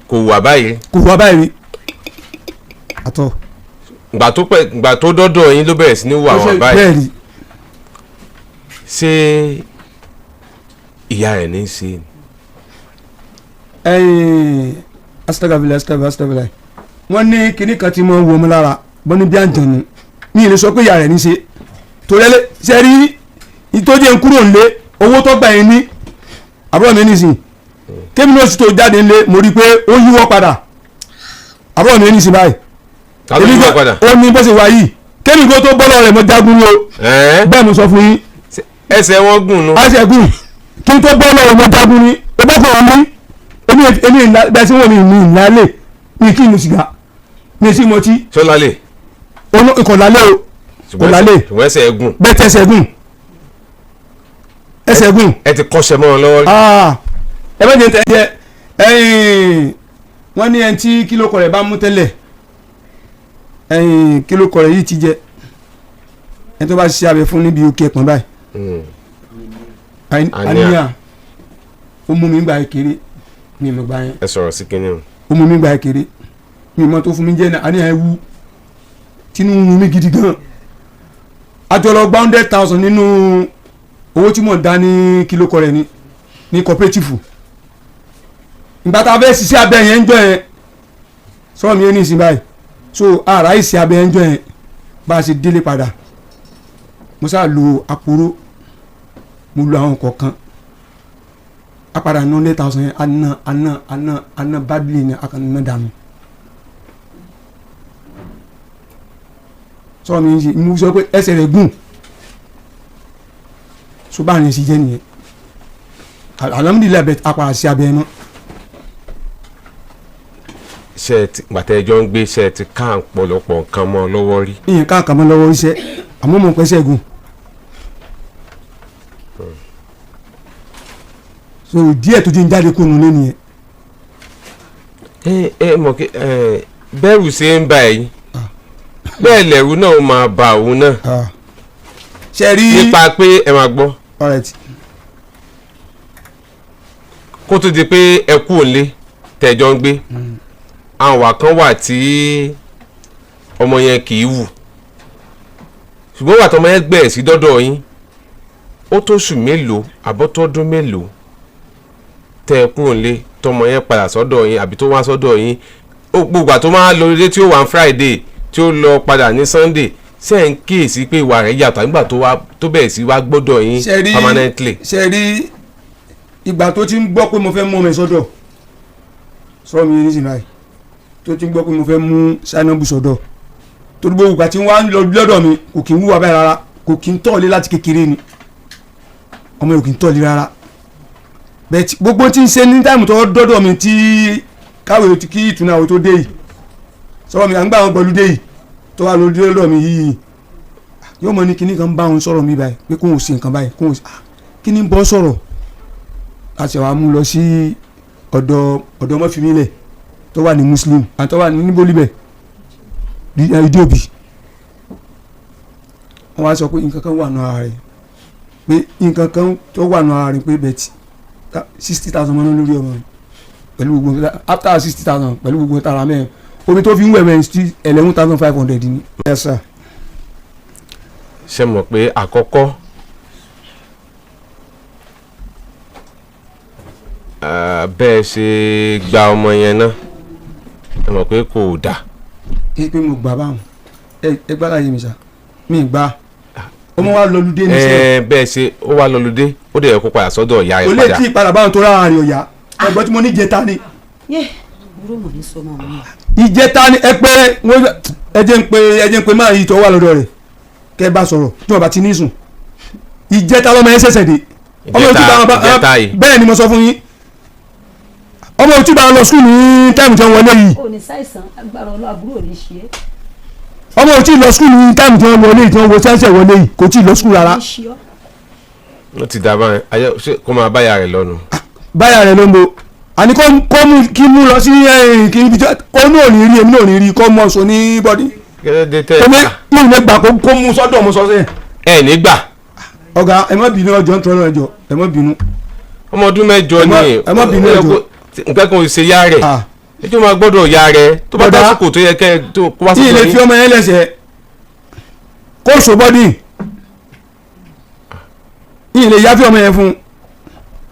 kò wà báyìí?
Kò wá báyìí rí àtọ.
Ìgbà tó pẹ́, ìgbà tó dọ́dọ̀ yín ló bẹ̀rẹ̀ sí ní wù àwọn báyìí?
Bẹ́ẹ̀ ni.
Ṣé ìyá rẹ̀ ní í ṣe ni?
Ẹ̀yìn, astagafilẹ, astagafilẹ, astagafilẹ. Wọ́n ní kinní kan tí mo ń wo ọmọ lára bọ́n ní bí àǹjọ̀nù. Mi ì lè sọ pé ìyá rẹ̀ ní í ṣe, torí ẹ ṣe rí ìtọ́jú ẹ̀ ń kúrò nílé, owó tó gbà yín ní àbúrò mi nìsín, kémi náà sì tó jáde nílé, mo rí i pé ó yíwọ́ padà. Àbúrò mi nìsín báyìí.
Ta ló yíwọ́ padà?
Ó ní bó ṣe wà yìí, kémi kó tó bọ́ lọ́rẹ̀, mo jagun ni o.
Ẹ̀ẹ́?
Bẹ́ẹ̀ mo sọ fún yín.
Ẹsẹ̀ wọn gùn nu.
Aṣẹ́gun, kí n tó bọ́ lọ́wọ́, mo jagun ni. O bá fọwọ́ mi, èmi ìlà bẹ́ẹ̀ sí wọn, mi ní ìlàlẹ̀, mi kí n mu sìgá, mi sì mọtí.
Sọlá lè.
Ikọ̀ lálẹ́ o, kò lálẹ́.
Ṣùgbọ́n ẹsẹ̀ ẹ gùn.
Bẹ́ẹ̀ tẹ̀sẹ̀ gùn, ẹsẹ̀ gùn.
Ẹ ti kọ́ṣẹ́ mọ́ wọn lọ́wọ́ rí.
Ah, ẹ bá jẹ tẹ jẹ ẹyìn. Wọ́n ní ẹni tí kílókọ rẹ̀ bá mú tẹ́lẹ̀, ẹyìn kílókọ rẹ̀ yìí ti jẹ ẹni tó bá ṣiṣẹ́ abẹ fún níbi òkè ẹ̀pọ̀n báyìí. Àníyàn ó mú mi gbà kéré, mi mọ̀ gbà yẹn.
Ẹ sọ̀rọ̀ sí kinní o.
Ó mú mi gbà kéré, mi mọ̀ tó fún mi jẹ́ náà. Àníyàn ewu tinú mú mi gidi gan. Àjọlọ gba 100,000 nínú owó tí mò ń dá ní kílókọ rẹ̀ ní cooperative. Ìgbà tá a fẹ́ ṣiṣẹ́ abẹ yẹn ń jọ yẹn, sọ̀rọ̀ mi yẹn ní ìsìn báyìí, so ara ìṣe abẹ yẹn ń jọ yẹn. Bá a ṣe délé padà, mo sáà lo àpòrò, mo lo àwọn kọ̀ọ̀kan, a padà ná 100,000 yẹn, a ná a ná a ná a ná badly ni, a kàn ná dànù. Sọ̀rọ̀ mi yẹn ṣe mo sọ pé ẹsẹ̀ rẹ̀ gùn, so báà ní ṣe jẹ́ nìyẹn. Alhamdulilayi, bẹ a padà sí abẹ yẹn mọ́.
Ṣe ẹ ti gbàtẹ́ ẹjọ́ ń gbé, ṣe ẹ ti ká ọ̀pọ̀lọpọ̀ nǹkan mọ́ ọ lọ́wọ́ rí?
Ìyẹn ká kàmọ́ lọ́wọ́ iṣẹ́, àmọ́ mọ̀ pẹ́sẹ̀ gùn, so díẹ̀ tó ti ń jáde kúrò nílé nìyẹn.
Ẹ ẹ mọ̀ kí ẹ bẹ́rù ṣe ń ba ẹ̀yin, bẹ́ẹ̀ lẹ̀rù náà máa ba òun náà.
Ṣe rí.
Nípa pé ẹ máa gbọ́.
Alright.
Kó tó di pé ẹ kú òǹlé tẹ̀jọ́ ń gbé, àwọn wà kan wà tí ọmọ yẹn kì í wù, ṣùgbọ́n wà tọmọ yẹn gbẹ̀ẹ́ sí dọ́dọ̀ yín, ó tó oṣù mélòó àbọ́tọ́dún mélòó tẹ́ ẹ kúrò nílé tọmọ yẹn padà sọ́dọ̀ yín àbí tó wá sọ́dọ̀ yín? Ó gbogbo àtó máa lọ ilé tí ó wà ní Friday, tí ó lọ padà ní Sunday, ṣé ẹ̀ ń kíyèsí pé ìwà rẹ̀ yàtọ̀ nígbà tó wá tó bẹ̀rẹ̀ sí wá gbọ́dọ̀ yín
Ṣe rí
permanently?
Ṣe rí, ìgbà tó ti ń gbọ́ pé mo fẹ́ mú ọmọ ẹ̀ sọ́dọ̀, sọ́rọ̀ mi ní báyìí, tó ti ń gbọ́ pé mo fẹ́ mú Zainabu sọ́dọ̀, torí gbogbo ìgbà tí wọ́n á lọ lọ́dọ̀ mi, kò kí ń wúwa báyìí rárá, kò kí ń tọ̀lé láti kékeré ni ọmọ yìí, kò kí ń tọ̀lé rárá. Bẹ́ẹ̀ tí gbogbo tí ń ṣe ní táìmù tó dọ́dọ̀ mi, tí káwé kí ìtùnú àwọn tó dé yìí, sọ̀rọ̀ mi à ń gbà wọn pẹ̀lú dé yìí tó wà lórí lọ́dọ̀ mi yìí, yóò mọ ní kinní kan bá òun sọ̀rọ̀ mi báyìí pé kóun ò ṣe nǹkan báyìí, kóun ò ṣe kí ni bọ́ sọ̀rọ̀ láti wàá mú lọ sí ọ̀dọ̀ mọ́fìmílẹ̀ tó wà ní Muslim àti tó wà ní níbo libẹ̀ ìdí òbí. Wọ́n wá sọ pé nǹkan kan wà nù ara rẹ̀, pé nǹkan kan tó wà nù ara rẹ̀, pé bẹ́ẹ̀ 60,000 mọ́nà lórí ọmọ rẹ̀ pẹ̀lú gbogbo, after 60,000 pẹ̀lú gbogbo tara mẹ́rin, omi tó fi ń wẹ̀wẹ̀ sí 11,500 ni. Yes sir.
Ṣe mọ̀ pé àkọ́kọ́, bẹ́ẹ̀ ṣe gba ọmọ yẹn náà, ẹ mọ̀ pé kò dáa.
Ẹ pé mo gbà báwọn, ẹ gbá láyé mi sá, mi gbà, ọmọ wa lọlúdé ní sẹ.
Ẹ bẹ́ẹ̀ ṣe ó wá lọlúdé, ó dẹ̀ yẹ kó padà sọ́dọ̀ ìyá
Kò
rẹ̀
lè
padà.
tí ì padà báwọn tó rárá rẹ̀ ọ̀yà ẹgbẹ́ tí mo ní ìjẹta ni.
Yé, àbúrò mọ̀ ní sọmọ mi.
Ìjẹta ni. Ẹ pé ẹ jẹ́ ń pe, ẹ jẹ́ ń pe máa yí tó wà lọ́dọ̀ rẹ̀ kẹ́ ẹ bá sọ̀rọ̀ tí wọ́n bá ti ní sùn. Ìjẹta lọ́mọ yẹn ṣẹ̀ṣẹ̀ dé. Ọmọ
Ìjẹta?
òtún bá wọn
Ìjẹta yìí?
Bẹ́ẹ̀ ni mo sọ fún yín, ọmọ òtún bá wọn lọ sùn ní táìmù tí wọ́n wọlé yìí.
Ò ní ṣàìsàn, agbára ọlọ́, àbúrò ò ní ṣe é.
Ọmọ òtún lọ sùn ní táìmù tí wọ́n wọlé yìí, tí wọ́n wọ ṣẹ̀ṣẹ̀ wọlé yìí, kò tí ì lọ sùn rárá.
Ní ṣe ọ́.
Ó ti dà báyìí, ayé ṣé kó máa báyà rẹ̀ lọ́nu.
Báyà rẹ̀ ló ń bo àní kó mú kí mú lọ sí ẹ̀yìn kí ibi tí ó ní òní rí, èmi náà ò ní rí, kó mú ọ̀sùn ní bọ́dí.
Kí tẹ́
Èmi mi ò lè gbà kó mú sọ́dọ̀ mo sọ sí ẹ̀.
Ẹ nígbà.
Ọ̀gá, ẹ má bínú, ọjọ́ ń tọrọ, ẹjọ́, ẹ má bínú.
Ọmọ ọdún 8 ni.
Ẹ má bínú,
Ó yẹ
ẹjọ́.
Nǹkan kan ò ṣe yá rẹ̀.
Ah.
Ẹjọ́ máa gbọ́dọ̀ ya rẹ tó bá
Bọ̀dá.
tásìkò tó yẹ kẹ́ ẹ tó kó wá
Yìí lè
sọ́dọ̀
fi
yín.
ọmọ yẹn lẹ́sẹ̀ kó so bọ́dì. Yìí lè yáfi ọmọ yẹn fún un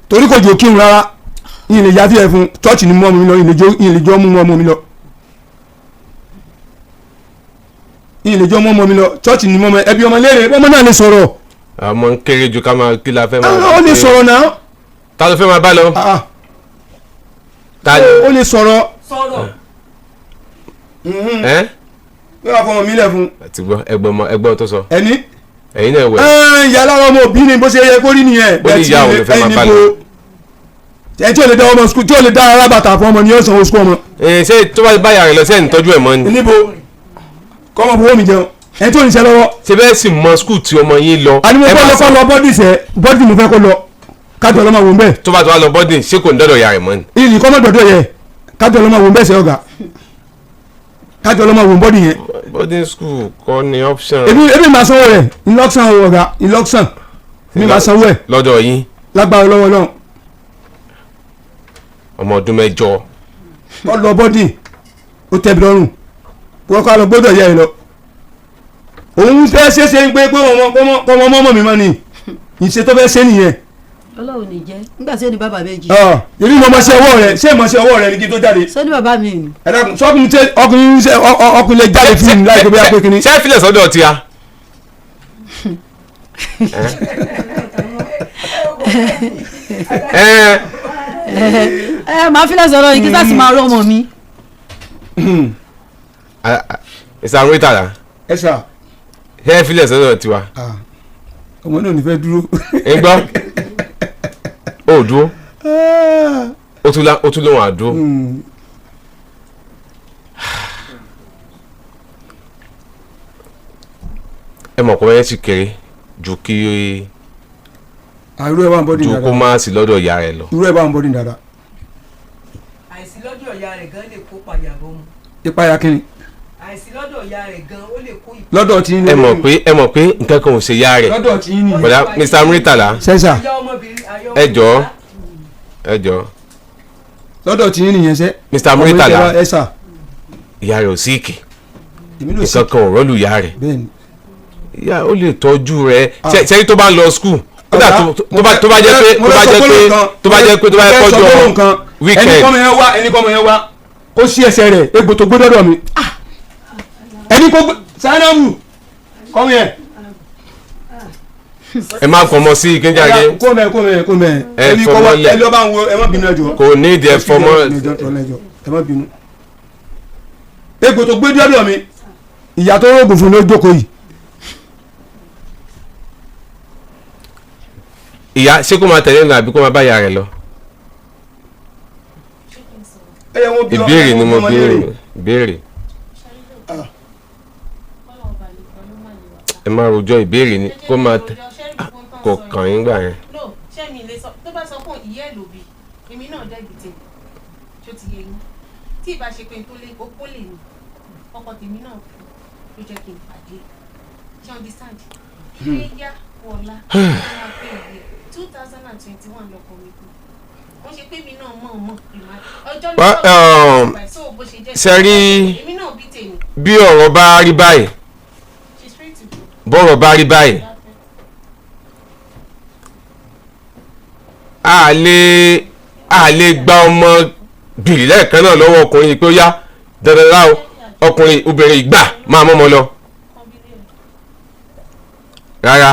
torí kò jò kírun rárá. Yìí lè yáfi ẹ fún un, chọ́ọ̀chì ni mú ọmọ mi lọ. Yìí lè jọ mú ọmọ mi lọ. Yìí lè jọ mú ọmọ mi lọ chọ́ọ̀chì ni mú ọmọ ẹbí ọmọ léèrè, ọmọ náà lè sọ̀rọ̀.
Àmọ́ ń kéré ju ká máa kí la fẹ́ máa.
Ó lè sọ̀rọ̀ náà.
Ta ló fẹ́ máa bá lọ?
Ah,
Ta ni?
ó lè sọ̀rọ̀.
Sọ̀rọ̀.
Ẹ́
Wíwá fọmọ mi lẹ̀ fún
àti gbọ́ ẹgbọ́n ọmọ ẹgbọ́n tó sọ.
ẹni.
Ẹ̀yin náà wẹ̀.
Ìyá alára ọmọ òbí ni bó ṣe yẹ kó rí nìyẹn.
Ó ní ìyá òun ló fẹ́ máa bá lọ.
Ẹ tí ò lè dá ọmọ skul, tí ò lè dá alábàtà fún ọmọ ni yóò sanwó skul ọmọ.
Ẹ ṣé tó bá bá ìyá rẹ̀ lọ sẹ́yìn tọ́jú ẹ̀ mọ́ ni?
Níbo kọ́ ọmọ fowó mi jẹun, ẹ tí ò ní ṣe lọ́wọ́.
Ṣé bẹ́ẹ̀ sì mọ skul tí ọmọ yín lọ?
Àní mo
Ẹ
fẹ́
bá
lọ kọ́ lọ bọ́dì sẹ́, bọ́dì mo fẹ́ kó lọ, kájọ ọlọ́mọ wò ń bẹ̀.
Tó bá tó wá lọ bọ́dìn, ṣé kò ní dọ́dọ̀ ìyá rẹ̀ mọ́ ni?
Ìyìn kọ́ mọ́ gbọ́dọ̀ yẹ, kájọ ọlọ́mọ wò ń bẹ̀ sẹ́ ọ̀gá, kájọ ọlọ́mọ wò ń bọ́dì yẹn.
Boarding school kọ́ ni option.
Ebi máa sanwó rẹ̀ ìlọ́sàn o ọ̀gá, ìlọ́sàn mi máa sanwó ẹ̀.
Lọ́dọ̀ yín?
Lágbára lọ́wọ́ náà.
Ọmọ ọdún 8.
Kọ́ lọ bọ́dì, ó tẹ́ mi lọ́rùn, wọ́n kọ́ lọ gbọ́dọ̀ yẹ ẹ lọ. Òun fẹ́ ṣeéṣe ń pé pé ọmọ ọmọ mi mọ́ ni ìṣe tó fẹ́ ṣe nìyẹn.
Ọlọ́run ní jẹ́ nígbà tí ó ní bàbá méjì.
Èmi mo mọ sí ọwọ́ rẹ, ṣé mo sí ọwọ́ rẹ ni kí n tó jáde?
Sọ ní bàbá mi ni.
Ẹ dákun, sọkùnrin ṣe ọkùnrin ṣe ọkùnrin lè jáde fún mi láì pé bóyá pé kíní.
Ṣé ẹ filẹ̀ sọ́dọ̀ tí a? Ẹ
Ẹ máa fi lẹ́sọ̀ lọ́yìn kí sáà sì máa rọ́ ọmọ mi.
Ìsàmúrí tààrà.
Ẹ sà.
Ṣé ẹ filẹ̀ sọ́dọ̀ tiwa?
Ọmọ náà ò ní fẹ́ dúró.
Ń gbọ́ ó dúró, ó tún lóhùn àdúró. Ẹ mọ̀ pé ẹ sì kéré ju kí
Irú ẹ wà ń bọ́dì
ju kó
dáadáa.
má sí lọ́dọ̀ ìyá rẹ̀ lọ.
Irú ẹ wà ń bọ́dì dáadáa.
Àìsí lọ́dọ̀ ìyá rẹ̀ gan lè kó payàbọ̀ mu.
Ìpayà kínni?
Àìsí lọ́dọ̀ ìyá rẹ̀ gan ó lè kó ìpayà.
Lọ́dọ̀ tí ń
Ẹ mọ̀ pé nǹkan kan ò ṣe ìyá rẹ̀.
Lọ́dọ̀ tí ń nìyẹn.
Bọ̀dá Mr. Muritala.
Sẹ́sà.
Ìyá ọmọbìnrin ayọ́.
Ẹ jọ̀ọ́, ẹ jọ̀ọ́.
Lọ́dọ̀ tí ń nìyẹn sẹ́.
Mr. Muritala.
Ẹ sà.
Ìyá rẹ̀ ò síìkì.
Èmi ló sì.
Nǹkan kan ò rọ́ọ̀lù ìyá rẹ̀.
Bẹ́ẹ̀ni.
Ìyá ó lè tọ́jú rẹ̀ ṣẹ́rí tó bá ń lọ skul kódà, tó bá jẹ́ pé tó bá jẹ́ pé kọjú ọ weekend.
Ẹni kọ́mọ yẹn wá, ẹni kọ́mọ yẹn wá kó sí ẹsẹ̀ rẹ̀ egbò tó gbódọ̀dọ̀ mi, ẹni kó sanamu kọ́mọ yẹn.
Ẹ má fọmọ sí kíńjáde.
Kó mẹ, kó mẹ, kó mẹ.
Ẹ
Ẹni kọ́
fọmọ
wá
lẹ̀.
ẹni ọba ń wo, ẹ má bínú, ẹ jọ̀ọ́.
Kò ní ìdí ẹ fọmọ.
Ẹ má bínú, egbò tó gbódọ̀dọ̀ mi, ìyá tó rògùn fún ló jókòó yìí.
Ìyá, ṣé kó máa tẹ̀lé lọ àbí kó máa bá ìyá rẹ̀ lọ?
Ẹ yẹ wọn bí ọ-
Ìbéèrè ni mo
ọmọ
béèrè.
léèrè.
Ìbéèrè, ẹ má rojọ́, ìbéèrè ni kó máa tẹ kò kàn yín gbà yẹn.
No, ṣé mi lè sọ tó bá sọ fún ìyá ẹ̀ lòbí, èmi náà dẹ́bi tèmi, ṣó ti yé yín? Tí ìbá ṣe pé n tó lé opó lè ní ọkọ tèmi náà kú ló jẹ́ kí n pàdé, ṣé understand? Ilé yá wọlá ó máa pé ìwé 2021 lọkọ mi kú, wọ́n ṣe pé mi náà mọ̀ mọ̀ ìmọ̀ ọjọ́ ló
Well,
so bó ṣe jẹ́
ṣe rí-
èmi náà bí tèmi.
Bí ọ̀rọ̀ bá rí báyìí,
She's free to go.
bọ́rọ̀ bá rí báyìí, a lè gba ọmọ bìrì lẹ́ẹ̀kan náà lọ́wọ́ ọkùnrin yìí pé ó yá dandan lá o, ọkùnrin obìnrin ìgbà máa mọ́mọ́ lọ rárá.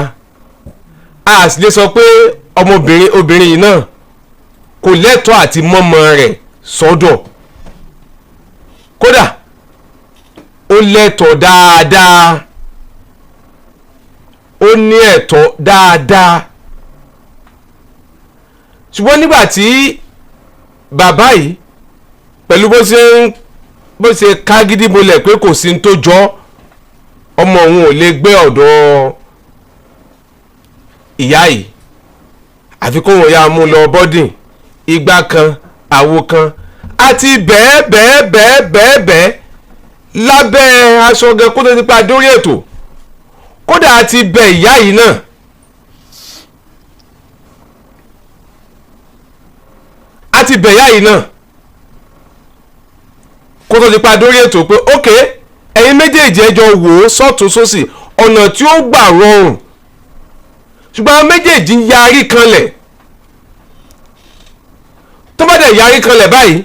A sì lè sọ pé ọmọbìnrin obìnrin yìí náà kò lẹ́tọ̀ọ́ àti mọ́mọ́ rẹ̀ sọ́dọ̀. Kódà ó lẹ́tọ̀ọ́ dáadáa, ó ní ẹ̀tọ́ dáadáa, ṣùgbọ́n nígbà tí bàbá yìí pẹ̀lú bó ṣe kágídí bolẹ̀ pé kò sí ní tó jọ, ọmọ òun ò lè gbé ọ̀dọ̀ ìyá yìí àfi kóun ya mú lọ bọ́dìn igbá kan àwo kan àti bẹ́ẹ̀ bẹ́ẹ̀ bẹ́ẹ̀ bẹ́ẹ̀ bẹ́ẹ̀ lábẹ́ aṣọ gan kó tó ti pa dórí ètò. Kódà àti bẹ ìyá yìí náà, àti bẹ ìyá yìí náà. Kó tó di pa dórí ètò pé ok, ẹ̀yin méjèèjì ẹ jọ wò ó sọ́tún sósì ọ̀nà tí ó gbà rọrùn, ṣùgbọ́n àwọn méjèèjì yarí kanlẹ̀. Tó bá dẹ̀ yarí kanlẹ̀ báyìí,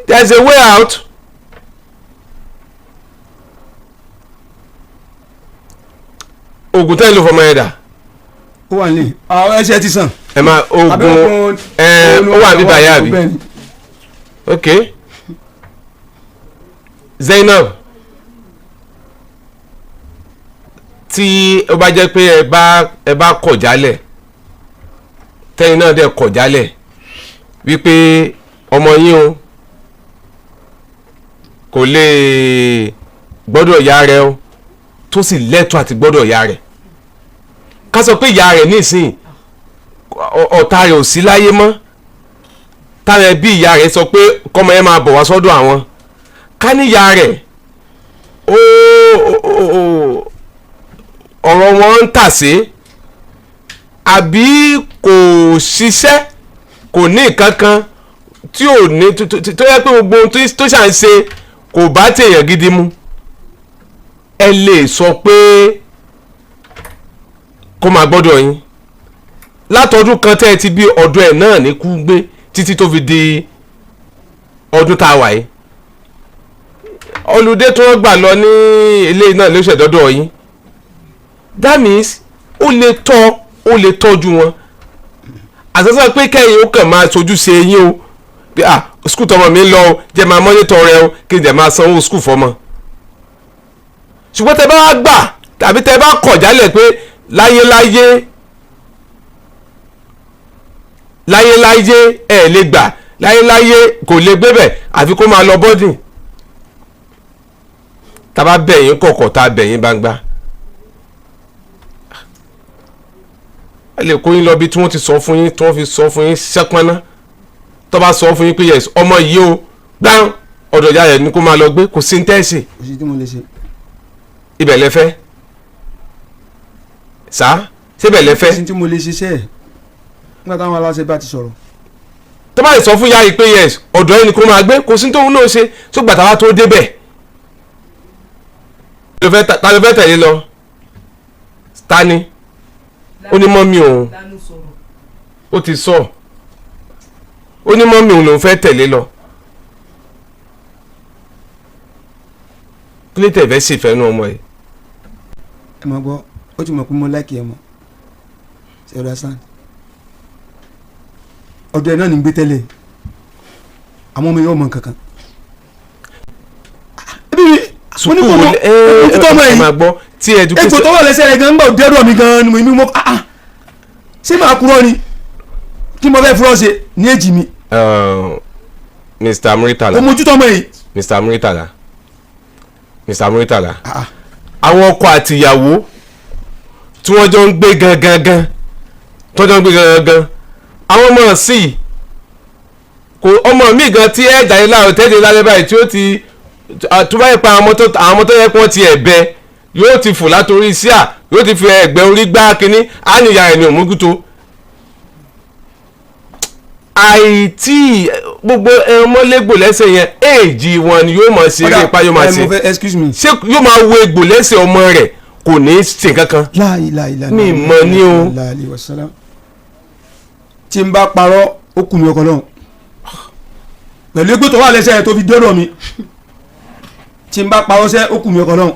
there is a way out. Oògùn tẹ́lẹ̀ ló fọmọ ẹ̀ dà?
Ó wà nílé, àwọn ẹsẹ̀ ti sàn.
Ẹ máa oògùn ẹ, ó wà níbà yá àbí?
Bẹ́ẹ̀ni.
Ok, Zainab, tí ó bá jẹ́ pé ẹ bá kọ̀ jálẹ̀, tẹ́yin náà dẹ̀ kọ̀ jálẹ̀ wípé ọmọ yín o kò lè gbọ́dọ̀ ya rẹ o, tó sì lẹ́tọ̀ọ́ àti gbọ́dọ̀ ya rẹ̀, ká sọ pé ìyá rẹ̀ nísìnyí ọ̀tá rẹ̀ ò sí láyé mọ́, táwọn ẹbí ìyá rẹ̀ sọ pé kọ́mọ yẹn máa bọ̀ wá sọ́dọ̀ àwọn, ká ní ìyá rẹ̀ ó ọ̀rọ̀ wọn ń tà sí àbí kò ṣiṣẹ́, kò ní nǹkan kan tí ò ní tó yẹ pé gbogbo ohun tó ṣà ń ṣe kò bá tèèyàn gidi mu, ẹ lè sọ pé kó máa gbọ́dọ̀ yín látọdún kan tẹ́ ẹ ti bí ọ̀dọ̀ ẹ̀ náà ní kú gbé títí tó fi di ọdún tá a wà yìí, olùdé tó wọ́n gbà lọ ní ilé náà ló ṣẹ̀dọ́dọ̀ yín. That means ó lè tọ́, ó lè tọ́jú wọn. Àtàtà pé kẹ́yìn ó kàn máa sojú ṣe yín o, bí ah, school tọmọ mi ń lọ o, jẹ́ máa monitor rẹ o, kí n jẹ́ máa sanwó school fọmọ. Ṣùgbọ́n tẹ bá wá gbà tàbí tẹ bá kọ̀ jálẹ̀ pé láyéláyé láyéláyé ẹ lè gbà, láyéláyé kò lè gbé bẹ̀ àfi kó máa lọ boarding, tá a bá bẹ̀ yín kọ̀kọ̀, tá a bẹ̀ yín gbangba, ẹ lè kó yín lọ bí tí wọ́n ti sọ fún yín, tí wọ́n fi sọ fún yín ṣẹ́pọ́nná. Tó bá sọ fún yín pé yes, ọmọ yìí o gbáhùn ọ̀dọ̀ ìyá rẹ̀ ní kó máa lọ gbé, kò sí ní tẹ́sí.
Kò sí tí mo lè ṣe.
Ibẹ̀ lẹ fẹ́ sá, síbẹ̀ lẹ
Kò
fẹ́?
sí tí mo lè ṣe sẹ́ẹ̀ nígbà táwọn aláṣẹ bá ti sọ̀rọ̀.
Tó bá lè sọ fún ìyá yìí pé yes, ọ̀dọ̀ yìí ni kó máa gbé, kò sí tóun náà ṣe tó gbàtà wá tó débẹ̀. Ta ló fẹ́ tẹ̀lé lọ? Ta ni ó ní mummy òun?
Lánàá sọ̀rọ̀.
Ó ti sọ, ó ní mummy òun lòún fẹ́ tẹ̀lé lọ. Kí ló tẹ̀ fẹ́ sì fẹ́ nu ọmọ yìí?
Ẹ máa gbọ́, ó ti mọ̀ pé mo like ẹ mọ̀ ṣe understand. Ọ̀dọ̀ ẹ̀ náà ní gbé tẹ́lẹ̀, àwọn ọmọ yóò mọ nǹkan kan. Ebi mi mo ní kò mọ ojú tó ọmọ
ẹ
yìí.
Máa gbọ́ tí
Egbò
education
tó wà lẹ́sẹ̀ rẹ̀ gan ń gbà dẹ́rọ̀ mi gan ni mo ní mo ah ah, ṣé màá kúrò ni kí mo fẹ́ fúrọ́ ṣe ní èjì mi?
Mr. Muritala.
Mo mójútó ọmọ yìí.
Mr. Muritala, Mr. Muritala,
Ah, ah.
Àwọn ọkọ àtìyàwó tí wọ́n jọ ń gbé gangan gan, tí wọ́n jọ ń gbé gangan gan, àwọn ọmọ sí i kò ọmọ mi gan tí ẹ jáde láàárọ̀ tẹ́lẹ̀ lálẹ́ báyìí tí ó ti tó bá yẹ pa àwọn ọmọ tó yẹ kí wọ́n ti ẹ̀ bẹ yóò ti fò látòrí síà, yóò ti fi ẹ̀gbẹ́ orí gbá kínní, á níyà ẹ̀ ní òmùgútó àìtí gbogbo ọmọlégbò lẹ́sẹ̀ yẹn, èèjì wọn ni yóò máa ṣe eré ipá, yóò máa
Ẹ,
ṣe.
mo fẹ́, excuse me.
Ṣé yóò máa wo egbò lẹ́sẹ̀ ọmọ rẹ̀, kò ní í ṣe kankan?
Láìláìlá.
Mi mọ̀ ní o.
Láìláì wasalam. Tí n bá parọ́, ó kù mí ọkọ náà pẹ̀lú egbò tó wà lẹ́sẹ̀ tó fi dọ́dọ̀ mi. Tí n bá parọ́ sẹ́, ó kù mí ọkọ náà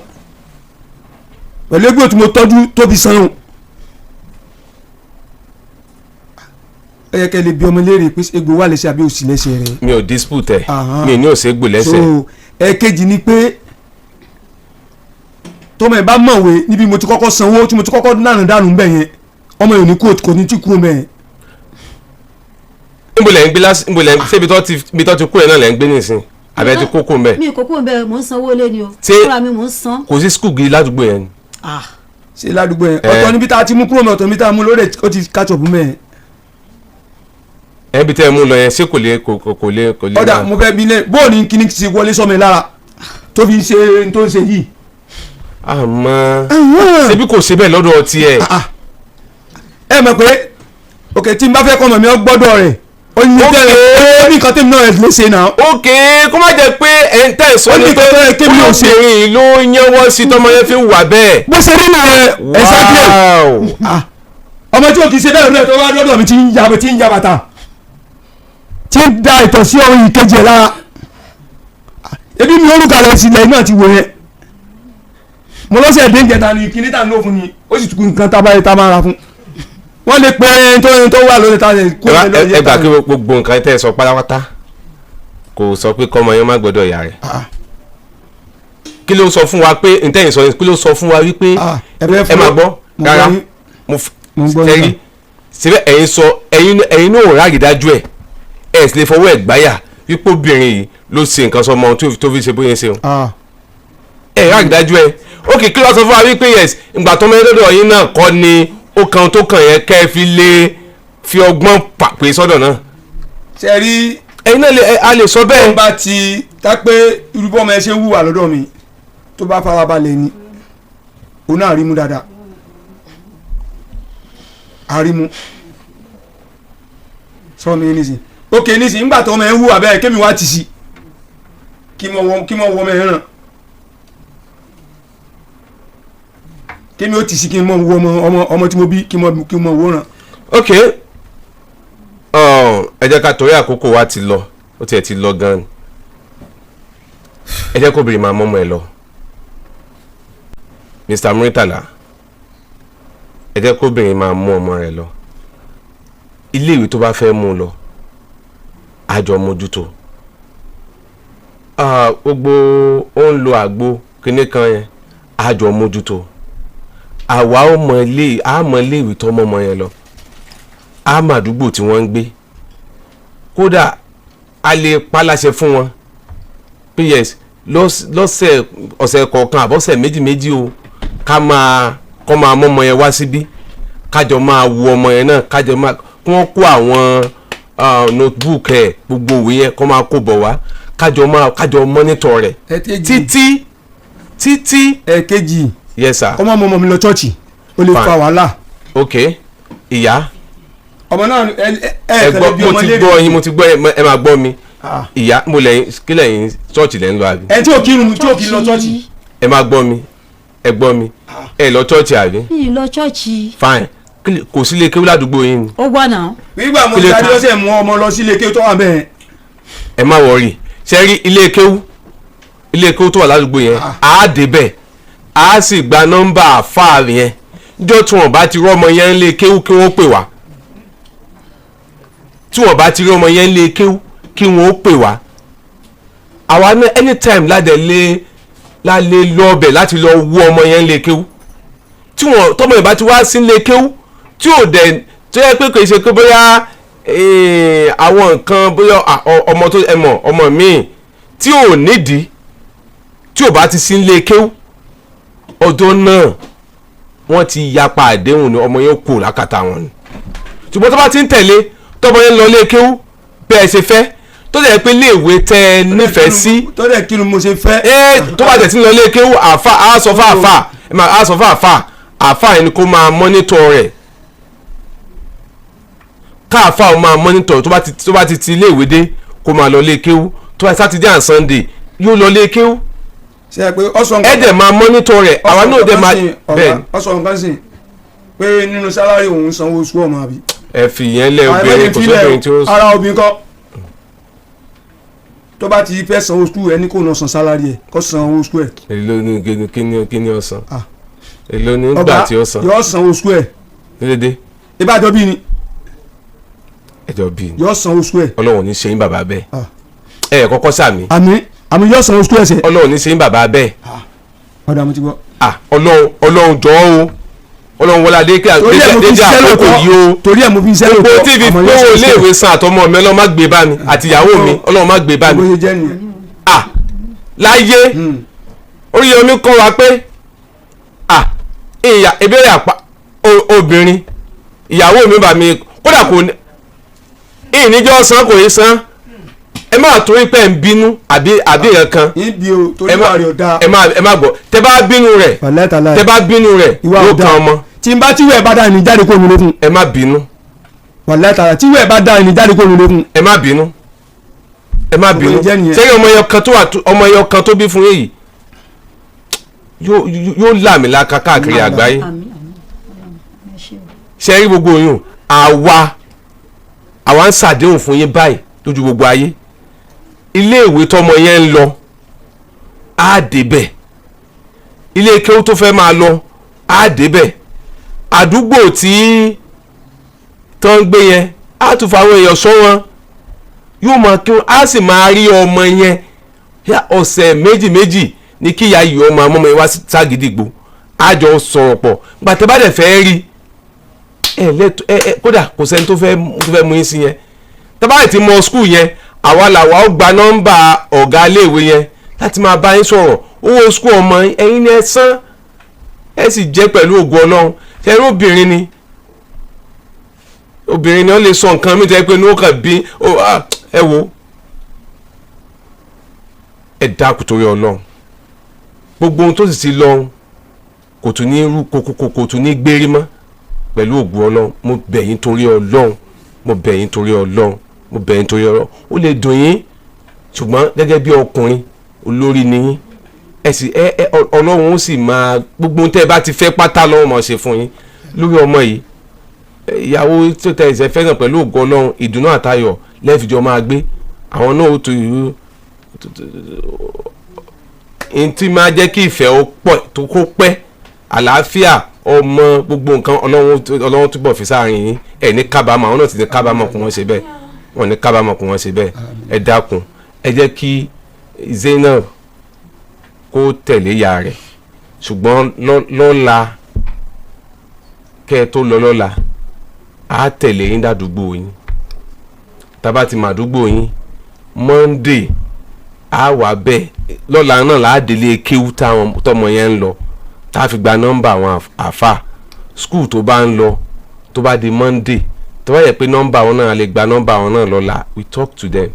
pẹ̀lú egbò tí mo tọ́jú tó fi san. Ó yẹ kẹ́ lè bí ọmọ léèrè pé egbò wà lẹ́sẹ̀ àbí òsì lẹ́sẹ̀ rẹ̀.
Mi ò dispute ẹ.
Ahán.
Mi ní òṣègbò lẹ́sẹ̀.
So ẹ̀ẹ̀kejì ni pé tọmọ ẹ bá mọ̀wé níbi mo ti kọ́kọ́ sanwó tí mo ti kọ́kọ́ dànù dànù bẹ́ẹ̀ yẹn, ọmọ yìí ò ní kú, kò ní tí kú bẹ́ẹ̀ yẹn.
Níbo lẹ̀ ń gbé lásì? Níbo lẹ̀ ń ṣé ibi tó ti kú ẹ̀ náà lẹ̀ ń gbé nísìn, àbẹ̀ ti kó kó ń bẹ̀?
Mi kò kúrò bẹ́ẹ̀, mò ń sanwó lé ni o. Fúnra mi mò ń san.
Kò sí school gidi ládùúgbò yẹn ni?
Ah.
Ṣe ládùúgbò yẹn?
Ẹ.
Ọ̀tọ̀ níbi tá a ti mú kúrò mẹ́, ọ̀tọ̀ níbi tá a mú lórí, ó ti catch up mẹ́.
Ẹ bí tẹ́ ẹ mú lọ yẹn, ṣé kò lè kò kò kò lè kò lè
Ọ̀dà
máa-
mo fẹ́ bí lé bóòní kíní ti wọlé sọ́mi lára tó fi ń ṣe n tó ń ṣe yìí.
Àmọ́ ṣebí kò ṣe bẹ́ẹ̀ lọ́dọ̀ tiẹ̀?
Ah, ah. Ẹ mọ̀ pé òkè tí n bá fẹ́ kọ́ ọmọ mi, ọ gbọ́dọ̀ rẹ̀ Ó ní tẹ́lẹ̀, ó ní nǹkan tẹ́mi náà lè ṣe náà.
Ok, kó má jẹ́ pé ẹ̀ ń tẹ̀ sọ
Ó ní
ni pé
nǹkan tó yẹ kémi ò ṣe.
obìnrin yìí ló yánwọ́ sí tọmọ yẹn fi ń wà bẹ́ẹ̀.
Bó ṣe rí nìyẹn, exactly.
Wow.
Ah, ọmọ tí o kì í ṣe bẹ́ẹ̀ lọ́dọ̀ tó wá lọ́dọ̀ mi tí ń ya bàtà, tí ń da ìtọ̀ sí ọ̀hún ìkejì ẹ̀ lára. Ebi mi orúkọ àlọ́ sílẹ̀ náà ti wò yẹn. Mo lọ́sẹ̀ dé ìjẹta ni kíní tà ń lò fún ni, ó sì tún nǹkan tá a bá yẹ tá a máa ra fún wọ́n lè pẹ́ ẹni tó ẹni tó wà lórí ta kó
Ẹ
lè lọ
ẹ gbà pé gbogbo nǹkan tẹ́ ẹ sọ pátápátá kò sọ pé kọ́mọ yẹn má gbọ́dọ̀ ìyá rẹ̀. Kí ló sọ fún wa pé ntẹ́yìn sọ yẹn, kí ló sọ fún wa wípé
Ah, ẹ fẹ́
ẹ
fún
máa gbọ́
mo
rárá
gbọ́ yín.
mo
Mo ń gbọ́ yín.
sẹ́rí síbẹ̀ ẹ̀yin sọ ẹ̀yin náà ò ráàgì dájú ẹ̀, ẹ̀ sì lè fọwọ́ ẹ̀ gbáyà wípé obìnrin yìí ló ṣe nǹkan sọmọ tó fi ṣe bóyá ṣe o. Ẹ̀ ráàgì dájú ẹ̀. Ok, kí ló sọ fún wa wípé yes, ìgbà tó mẹ́rin lọ́dọ̀ yín náà kọ́ ni ó kan tó kàn yẹn kẹ́ ẹ fi lè fi ọgbọ́n pàpè sọ́dọ̀ náà?
Ṣe rí.
Ẹ̀yin náà a lè sọ
Tó
bẹ́ẹ̀.
bá ti tá pé irúbọ ọmọ ẹ ṣe ń wùwà lọ́dọ̀ mi, tó bá farabalẹ̀ ni, òun náà rí mú dáadáa, àrímú sọ mi nísìn. Ok, nísìn nígbà tó ọmọ ẹ ń hùwà bẹ́ẹ̀, kémi wá ti sí kí mo wọ ọmọ ẹ ràn, kémi ó ti sí kí mo wọ ọmọ tí mo bí, kí mo wò ràn.
Ok, ẹ jẹ́ ká torí àkókò wa ti lọ, ó tiẹ̀ ti lọ gan-an. Ẹ jẹ́ kóbìnrin máa mọ́mọ́ ẹ lọ. Mr. Muritala, ẹ jẹ́ kóbìnrin máa mú ọmọ rẹ̀ lọ iléèwé tó bá fẹ́ mú un lọ, àjọ mójútó. Ah, gbogbo ó ń lo àgbo kinní kan yẹn, àjọ mójútó. Àwa ó mọ ilé, á mọ iléèwé tó mọ́ ọmọ yẹn lọ, á mọ àdúgbò tí wọ́n ń gbé. Kódà a lè paláṣẹ fún wọn pé yes, lọ́sẹ̀ ọ̀sẹ̀ kọ̀ọ̀kan àbọ̀sẹ̀ méjì méjì o, ká máa kọ́ máa mọ́mọ yẹn wá síbí, kájọ máa wo ọmọ yẹn náà, kájọ máa kí wọ́n kó àwọn notebook ẹ̀, gbogbo òwe yẹn, kọ́ máa kó bọ̀ wá, kájọ máa kájọ monitor rẹ̀
Ẹ̀kejì.
títí títí.
Ẹ̀kejì.
Yes sir.
Ọmọ ọmọ mi lọ chọ́ọ̀chì, ó lè
Fine.
fa wàhálà.
Ok, ìyá.
Ọmọ náà ẹ ẹ
Ẹ
tẹ̀lé
gbọ́
bí
mo
ọmọ
ti
léèrè.
gbọ́ yín, mo ti gbọ́ yín. Ẹ máa gbọ́ mi.
Ah.
Ìyá, mo lẹ́yìn kí lẹ́yìn chọ́ọ̀chì lẹ́ ń lọ àbí?
Ẹ tí ò kírun, tí ò kí lọ chọ́ọ̀chì.
Ẹ máa gbọ́ mi, ẹ gbọ́ mi. Ẹ lọ chọ́ọ̀chì àbí?
Mi ì lọ chọ́ọ̀chì.
Fine. Kò sí ilé kéwú ládùúgbò yín ni?
Ó wà náà.
Nígbà mo
Kí ló
ti
tún?
adé ọ̀sẹ̀ mú ọmọ lọ sí ilé kéwú tó wà bẹ́ẹ̀.
Ẹ má worry. Ṣe rí ilé kéwú tó wà ládùúgbò yẹn, á débẹ̀, á sì gba nọ́mbà àfáà yẹn. Níjọ́ tí wọ́n bá ti rí ọmọ yẹn lé kéwú, kí wọ́n pè wá. Tí wọ́n bá ti rí ọmọ yẹn lé kéwú, kí wọ́n pè wá. Àwa náà anytime ládẹ lé lálé lọ́ọ̀bẹ̀ láti lọ wú ọmọ yẹn lé kéwú. Tí wọ́n tọmọ yẹn bá ti wá sí lé kéwú, tí ò dẹ̀ tó yẹ pé kò ṣe pé bóyá àwọn nǹkan bóyá ọmọ tó ẹ mọ̀, ọmọ míì tí ò nídìí, tí ò bá ti sí lé kéwú, ọjọ́ náà wọ́n ti yapa àdéhùn ni, ọmọ yẹn kù lákàtà wọn ni. Ṣùgbọ́n tó bá ti ń tẹ̀lé tọmọ yẹn lọ lé kéwú bẹ́ẹ̀ ṣe fẹ́, tó dẹ̀ pé léèwé tẹ́ ẹ nífẹ̀ẹ́ sí,
Tó dẹ̀ kírun mo ṣe fẹ́.
Ẹ tó bá tẹ̀ sí lọ lé kéwú, àfa á sọ fún àfa, ẹ máa á sọ fún àfa, àfa yẹn ni kó máa monitor rẹ̀, káàfà ó máa monitor. Tó bá ti iléèwé dé, kó máa lọ lé kéwú. Tó bá Saturday and Sunday, yóò lọ lé kéwú.
Ṣe é pé ọ̀sán
Ẹ dẹ̀ máa monitor rẹ̀, àwa náà dẹ̀ máa bẹ́ẹ̀ ni.
Ọ̀sán nǹkan sìn pé nínú salary òun sanwó oṣù ọmọ àbí.
Ẹ fi yẹn lẹ. Obìnrin kò sóbìnrin tí ó
Ara obìnrin kọ́, tó bá ti fẹ́ sanwó oṣù ẹ ní kó náà san salary ẹ, kó san owó oṣù ẹ.
Èló ní kíni ọ̀sán?
Ah.
Èló ní gbà tí ó san?
Yóò san oṣù ẹ.
Dédé.
Ìbájọ́ bí ni.
Ẹjọ́ bíi ni.
Yóò san oṣù ẹ.
Ọlọ́run ní ṣe yín bàbá bẹ́ẹ̀.
Ah.
Ẹ kọ́kọ́ sàmì.
Àmì àmì, yóò san oṣù ẹsẹ̀.
Ọlọ́run ní ṣe yín bàbá bẹ́ẹ̀.
Ọ̀dà, mo ti gbọ́.
Ah, Ọlọ́run, Ọlọ́run jọ̀ọ́ o, Ọlọ́run wọlé adé kí
Torí ẹ̀ mo fi
dédé
ṣiṣẹ́
àkókò
lóòótọ́.
yìí o.
Torí ẹ̀ mo fi ṣiṣẹ́
Gbogbo
lóòótọ́.
tí fi
Àmọ́ yóò
gbówó
san oṣù ẹ̀.
iléèwé san àtọmọ mi, Ọlọ́run má gbé bá mi àti ìyàwó mi, Ọlọ́run má gbé bá
Bó
mi.
ṣe jẹ́ nìyẹn.
Ah, láyé Oríyọmí kọ́ wa pé ah, ìyá ìbéèrè àpá obìnrin ìyàwó mi bá mi, kódà kò ní ìníjọ́ san, kò ní san. Ẹ má torí pé ń bínú àbí nǹkan.
Níbi o torí
Ẹ má
wà rẹ̀ ọ̀dà.
Ẹ má gbọ́, tẹ bá bínú rẹ̀,
Wàláhì tàláhì.
tẹ bá bínú rẹ̀,
Ìwà
yóò
ọ̀dà.
kan ọmọ.
Tí n bá tí wẹ̀ bá dà ní jáde kó mi lókun.
Ẹ má bínú.
Wàláhì tààrà tí wẹ́ẹ̀ bá dá ẹni jáde kó lóore fún.
Ẹ má bínú, ẹ má bínú.
Ọmọ jẹ́ nìyẹn.
Sẹ́yìn ọmọ ẹyọ kan tó wà ọmọ ẹyọ kan tó bí fún yín yìí yóò làmìlaka káàkiri àgbáyé.
Àmín, àmín, ẹ ṣé o.
Ṣe rí gbogbo oyún àwa ń ṣàdéhùn fún yín báyìí lójú gbogbo ayé, iléèwé tọmọ yẹn ń lọ á débẹ̀, ilé kéwú tó fẹ́ máa lọ á débẹ̀, àdúgbò tí tó ń gbé yẹn á tún fa àwọn èèyàn sọ wọn, yóò máa kí wọn, á sì máa rí ọmọ yẹn. Yá, ọ̀sẹ̀ méjì méjì ní kí ìyá yìí ọmọ ọmọ yẹn wá ságídígbò, á jọ sọ̀rọ̀ pọ̀. Gbàtẹ́ bá dẹ̀ fẹ́ rí ẹ lẹ́tọ̀ ẹ ẹ kódà kò sẹ́ni tó fẹ́ mú yín sí yẹn. Tábà ti mọ school yẹn, àwa làwa ó gba nọ́mbà ọ̀gá iléèwé yẹn láti máa bá yín sọ̀rọ̀. Owó school ọmọ yín, ẹ̀yin ni ẹ san, ẹ sì jẹ́ pẹ̀lú ògo Ọlọ́run. Ṣe eré obìnrin ni, obìnrin ni ó lè sọ nǹkan mi tó yẹ pé ní ó kàn bí ó ẹ wo, ẹ dákun torí Ọlọ́run. Gbogbo ohun tó sì ti lọ kò tún ní rú kò kò tún ní gbérí mọ́ pẹ̀lú ògùn Ọlọ́run. Mo bẹ̀ yín torí Ọlọ́run, mo bẹ̀ yín torí Ọlọ́run, mo bẹ̀ yín torí Ọlọ́run. Ó lè dùn yín, ṣùgbọ́n gẹ́gẹ́ bí ọkùnrin olórí ni yín, ẹ sì ẹ ẹ Ọlọ́run ó sì máa gbogbo ohun tẹ́ ẹ bá ti fẹ́ pátá lọ́wọ́ máa ṣe fún yín lórí ọmọ yìí. Ìyàwó tó tẹ ẹsẹ̀ fẹ́ràn, pẹ̀lú ògùn Ọlọ́run, ìdùnnú àtayọ̀ lẹ́ẹ̀fìjọ máa gbé. Àwọn náà ó tó ìlú n tí máa jẹ́ kí ìfẹ́ ó pọ̀ tó kó pẹ́, àlàáfíà ọmọ, gbogbo nǹkan, Ọlọ́run túbọ̀ fi sáàrin yín. Ẹ̀ ní kábàámọ̀, àwọn náà ti ní kábàámọ̀ kó wọ́n ṣe bẹ́ẹ̀, wọ́n ní kábàámọ̀ kó wọ́n ṣe bẹ́ẹ̀. Ẹ dákun, ẹ jẹ́ kí Zainab kó tẹ̀lé ìyá rẹ̀, ṣùgbọ́n lọ́la kẹ́ ẹ tó lọ lọ́la, á tẹ̀lé yín dàdúgbò yín. Tá bá ti mọ àdúgbò yín, Monday á wà bẹ́ẹ̀. Lọ́la náà là á délé kéwú táwọn tọmọ yẹn ń lọ, tá a fi gba nọ́mbà àwọn àfà school tó bá ń lọ. Tó bá di Monday, tó bá yẹ pé nọ́mbà wọn náà, a lè gba nọ́mbà wọn náà lọ́la. We talk to them,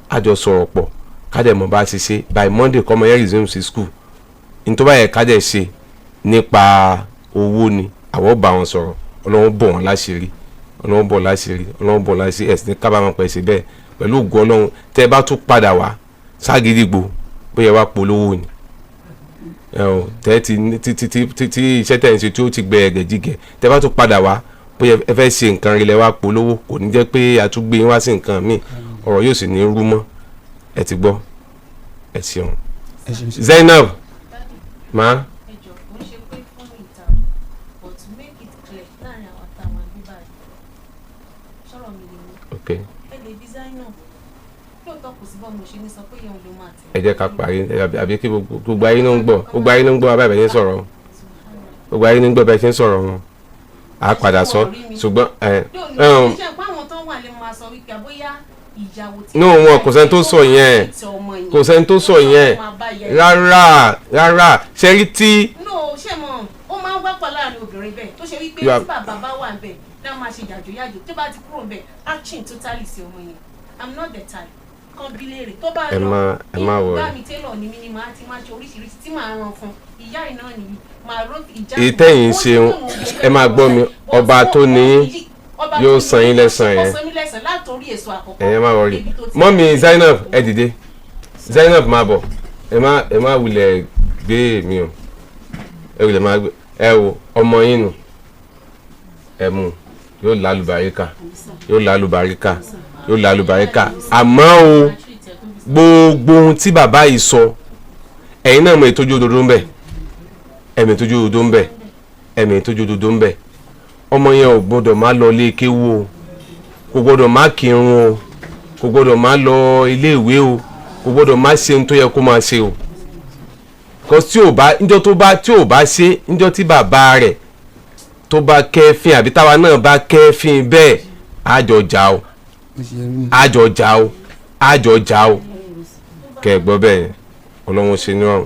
á jọ sọ̀rọ̀ pọ̀, ká dẹ̀ mọ̀ bá a ṣe ṣe by Monday kọ́mọ yẹn resume sí school. Ní tó bá yẹ ká dẹ̀ ṣe nípa owó ni àwọn bá wọn sọ̀rọ̀. Ọlọ́run bọ̀ wọ́n láṣìírí, Ọlọ́run bọ̀ láṣìírí, Ọlọ́run bọ̀ láṣìírí. Ẹ̀sìn ní kábàámọ̀ pẹ̀ sí bẹ́ẹ̀. Pẹ̀lú ògo Ọlọ́run, tẹ́ ẹ bá tún padà wá ságídígbò, bóyá wá polówó ni ẹ o, tẹ́ ti tí tí tí tí iṣẹ́ tẹ̀ ń ṣe tí ó ti gbẹ ẹ̀gẹ̀ jígẹ̀, tẹ́ bá tún padà wá, bóyá ẹ fẹ́ ṣe nǹkan rí lẹ wá polówó, kò ní jẹ́ pé a tún gbé yín wá sí nǹkan míì, ọ̀rọ̀ yóò sì ní rú mọ́. Ẹ ti gbọ́, ẹ ṣeun.
Ẹ ṣeun sí.
Zainab ma.
Ẹ jọ, kò ń ṣe pé fún ìta, but to make it clear láàrin àwọn àtàwọn àbíbá yìí, sọ̀rọ̀ mi lè mú.
Ok.
Ẹ lè bí Zainab lóòótọ́, kò sí bọ́ mo ṣe ní sọ pé ìyẹn ló máa tẹ̀.
Ẹ jẹ́ ká parí, àbí kí gbogbo ayé ló ń gbọ́, gbogbo ayé ló ń gbọ́ abẹ́ ṣe ń sọ̀rọ̀, gbogbo ayé ló ń gbọ́ bẹ́ẹ̀ ṣe ń sọ̀rọ̀ wọn. A padà sọ, ṣùgbọ́n ẹ
Yóò ní ṣe pé àwọn tó wà lè máa sọ wípé àbóyá ìyàwó tí.
No, wọn kò sẹ́ni tó sọ yẹn, kò sẹ́ni tó sọ yẹn rárá rárá. Ṣe rí tí.
No, ṣé mo ó máa ń wápọ̀ láàrin obìnrin bẹ́ẹ̀ tó ṣe wípé tí bàbá bá wà bẹ́ẹ̀ náà máa ṣe yàjòyàjò, tó bá ti kúrò bẹ́ẹ̀, action totally sí ọmọ yẹn. I'm not the type kan bí léèrè tó bá
Ẹ
lọ.
má worry.
Bá mi, tailor ni mí, ni màá ti máa ṣe oríṣiríṣi tí màá ràn fún ìyá iná nìyí, màá ró ìjà.
Èyí tẹ́yìn ń ṣeun, ẹ máa gbọ́ mi, ọba tó ní yín yóò san yín lẹ́san yẹn.
Ó san mí lẹ́san látòrí èso àkọ́kọ́
Ẹ má worry.
débi tó ti-
Mọ́mí Zainab, ẹ dìde. Zainab, máa bọ̀. Ẹ má wulẹ̀ gbé mi o, ẹ wulẹ̀ máa gbé. Ẹ wo ọmọ yín nù, ẹ mú, yóò lálùbáríkà, yóò lálùbáríkà, yóò lálùbáríkà. Àmọ́ o, gbogbo ohun tí bàbá yìí sọ, ẹ̀yin náà mọ ìtọ́jú òdodo ń bẹ, ẹ̀mí ìtọ́jú òdodo ń bẹ, ẹ̀mí ìtọ́jú òdodo ń bẹ. Ọmọ yẹn ò gbọ́dọ̀ má lọ ilé kéwú o, kò gbọ́dọ̀ má kírun o, kò gbọ́dọ̀ má lọ iléèwé o, kò gbọ́dọ̀ má ṣe ohun tó yẹ kó máa ṣe o. Kò tí ò bá níjọ́ tó bá tí ò bá ṣe, níjọ́ tí bàbá rẹ̀ tó bá kẹ́fín àbí táwa náà bá kẹ́fín bẹ́ẹ̀, àjọ jà o.
Bó ṣe rí nù.
Àjọ jà o, àjọ jà o. Kẹ́ ẹ gbọ́ bẹ́ẹ̀, Ọlọ́run ṣe ní ọ̀run.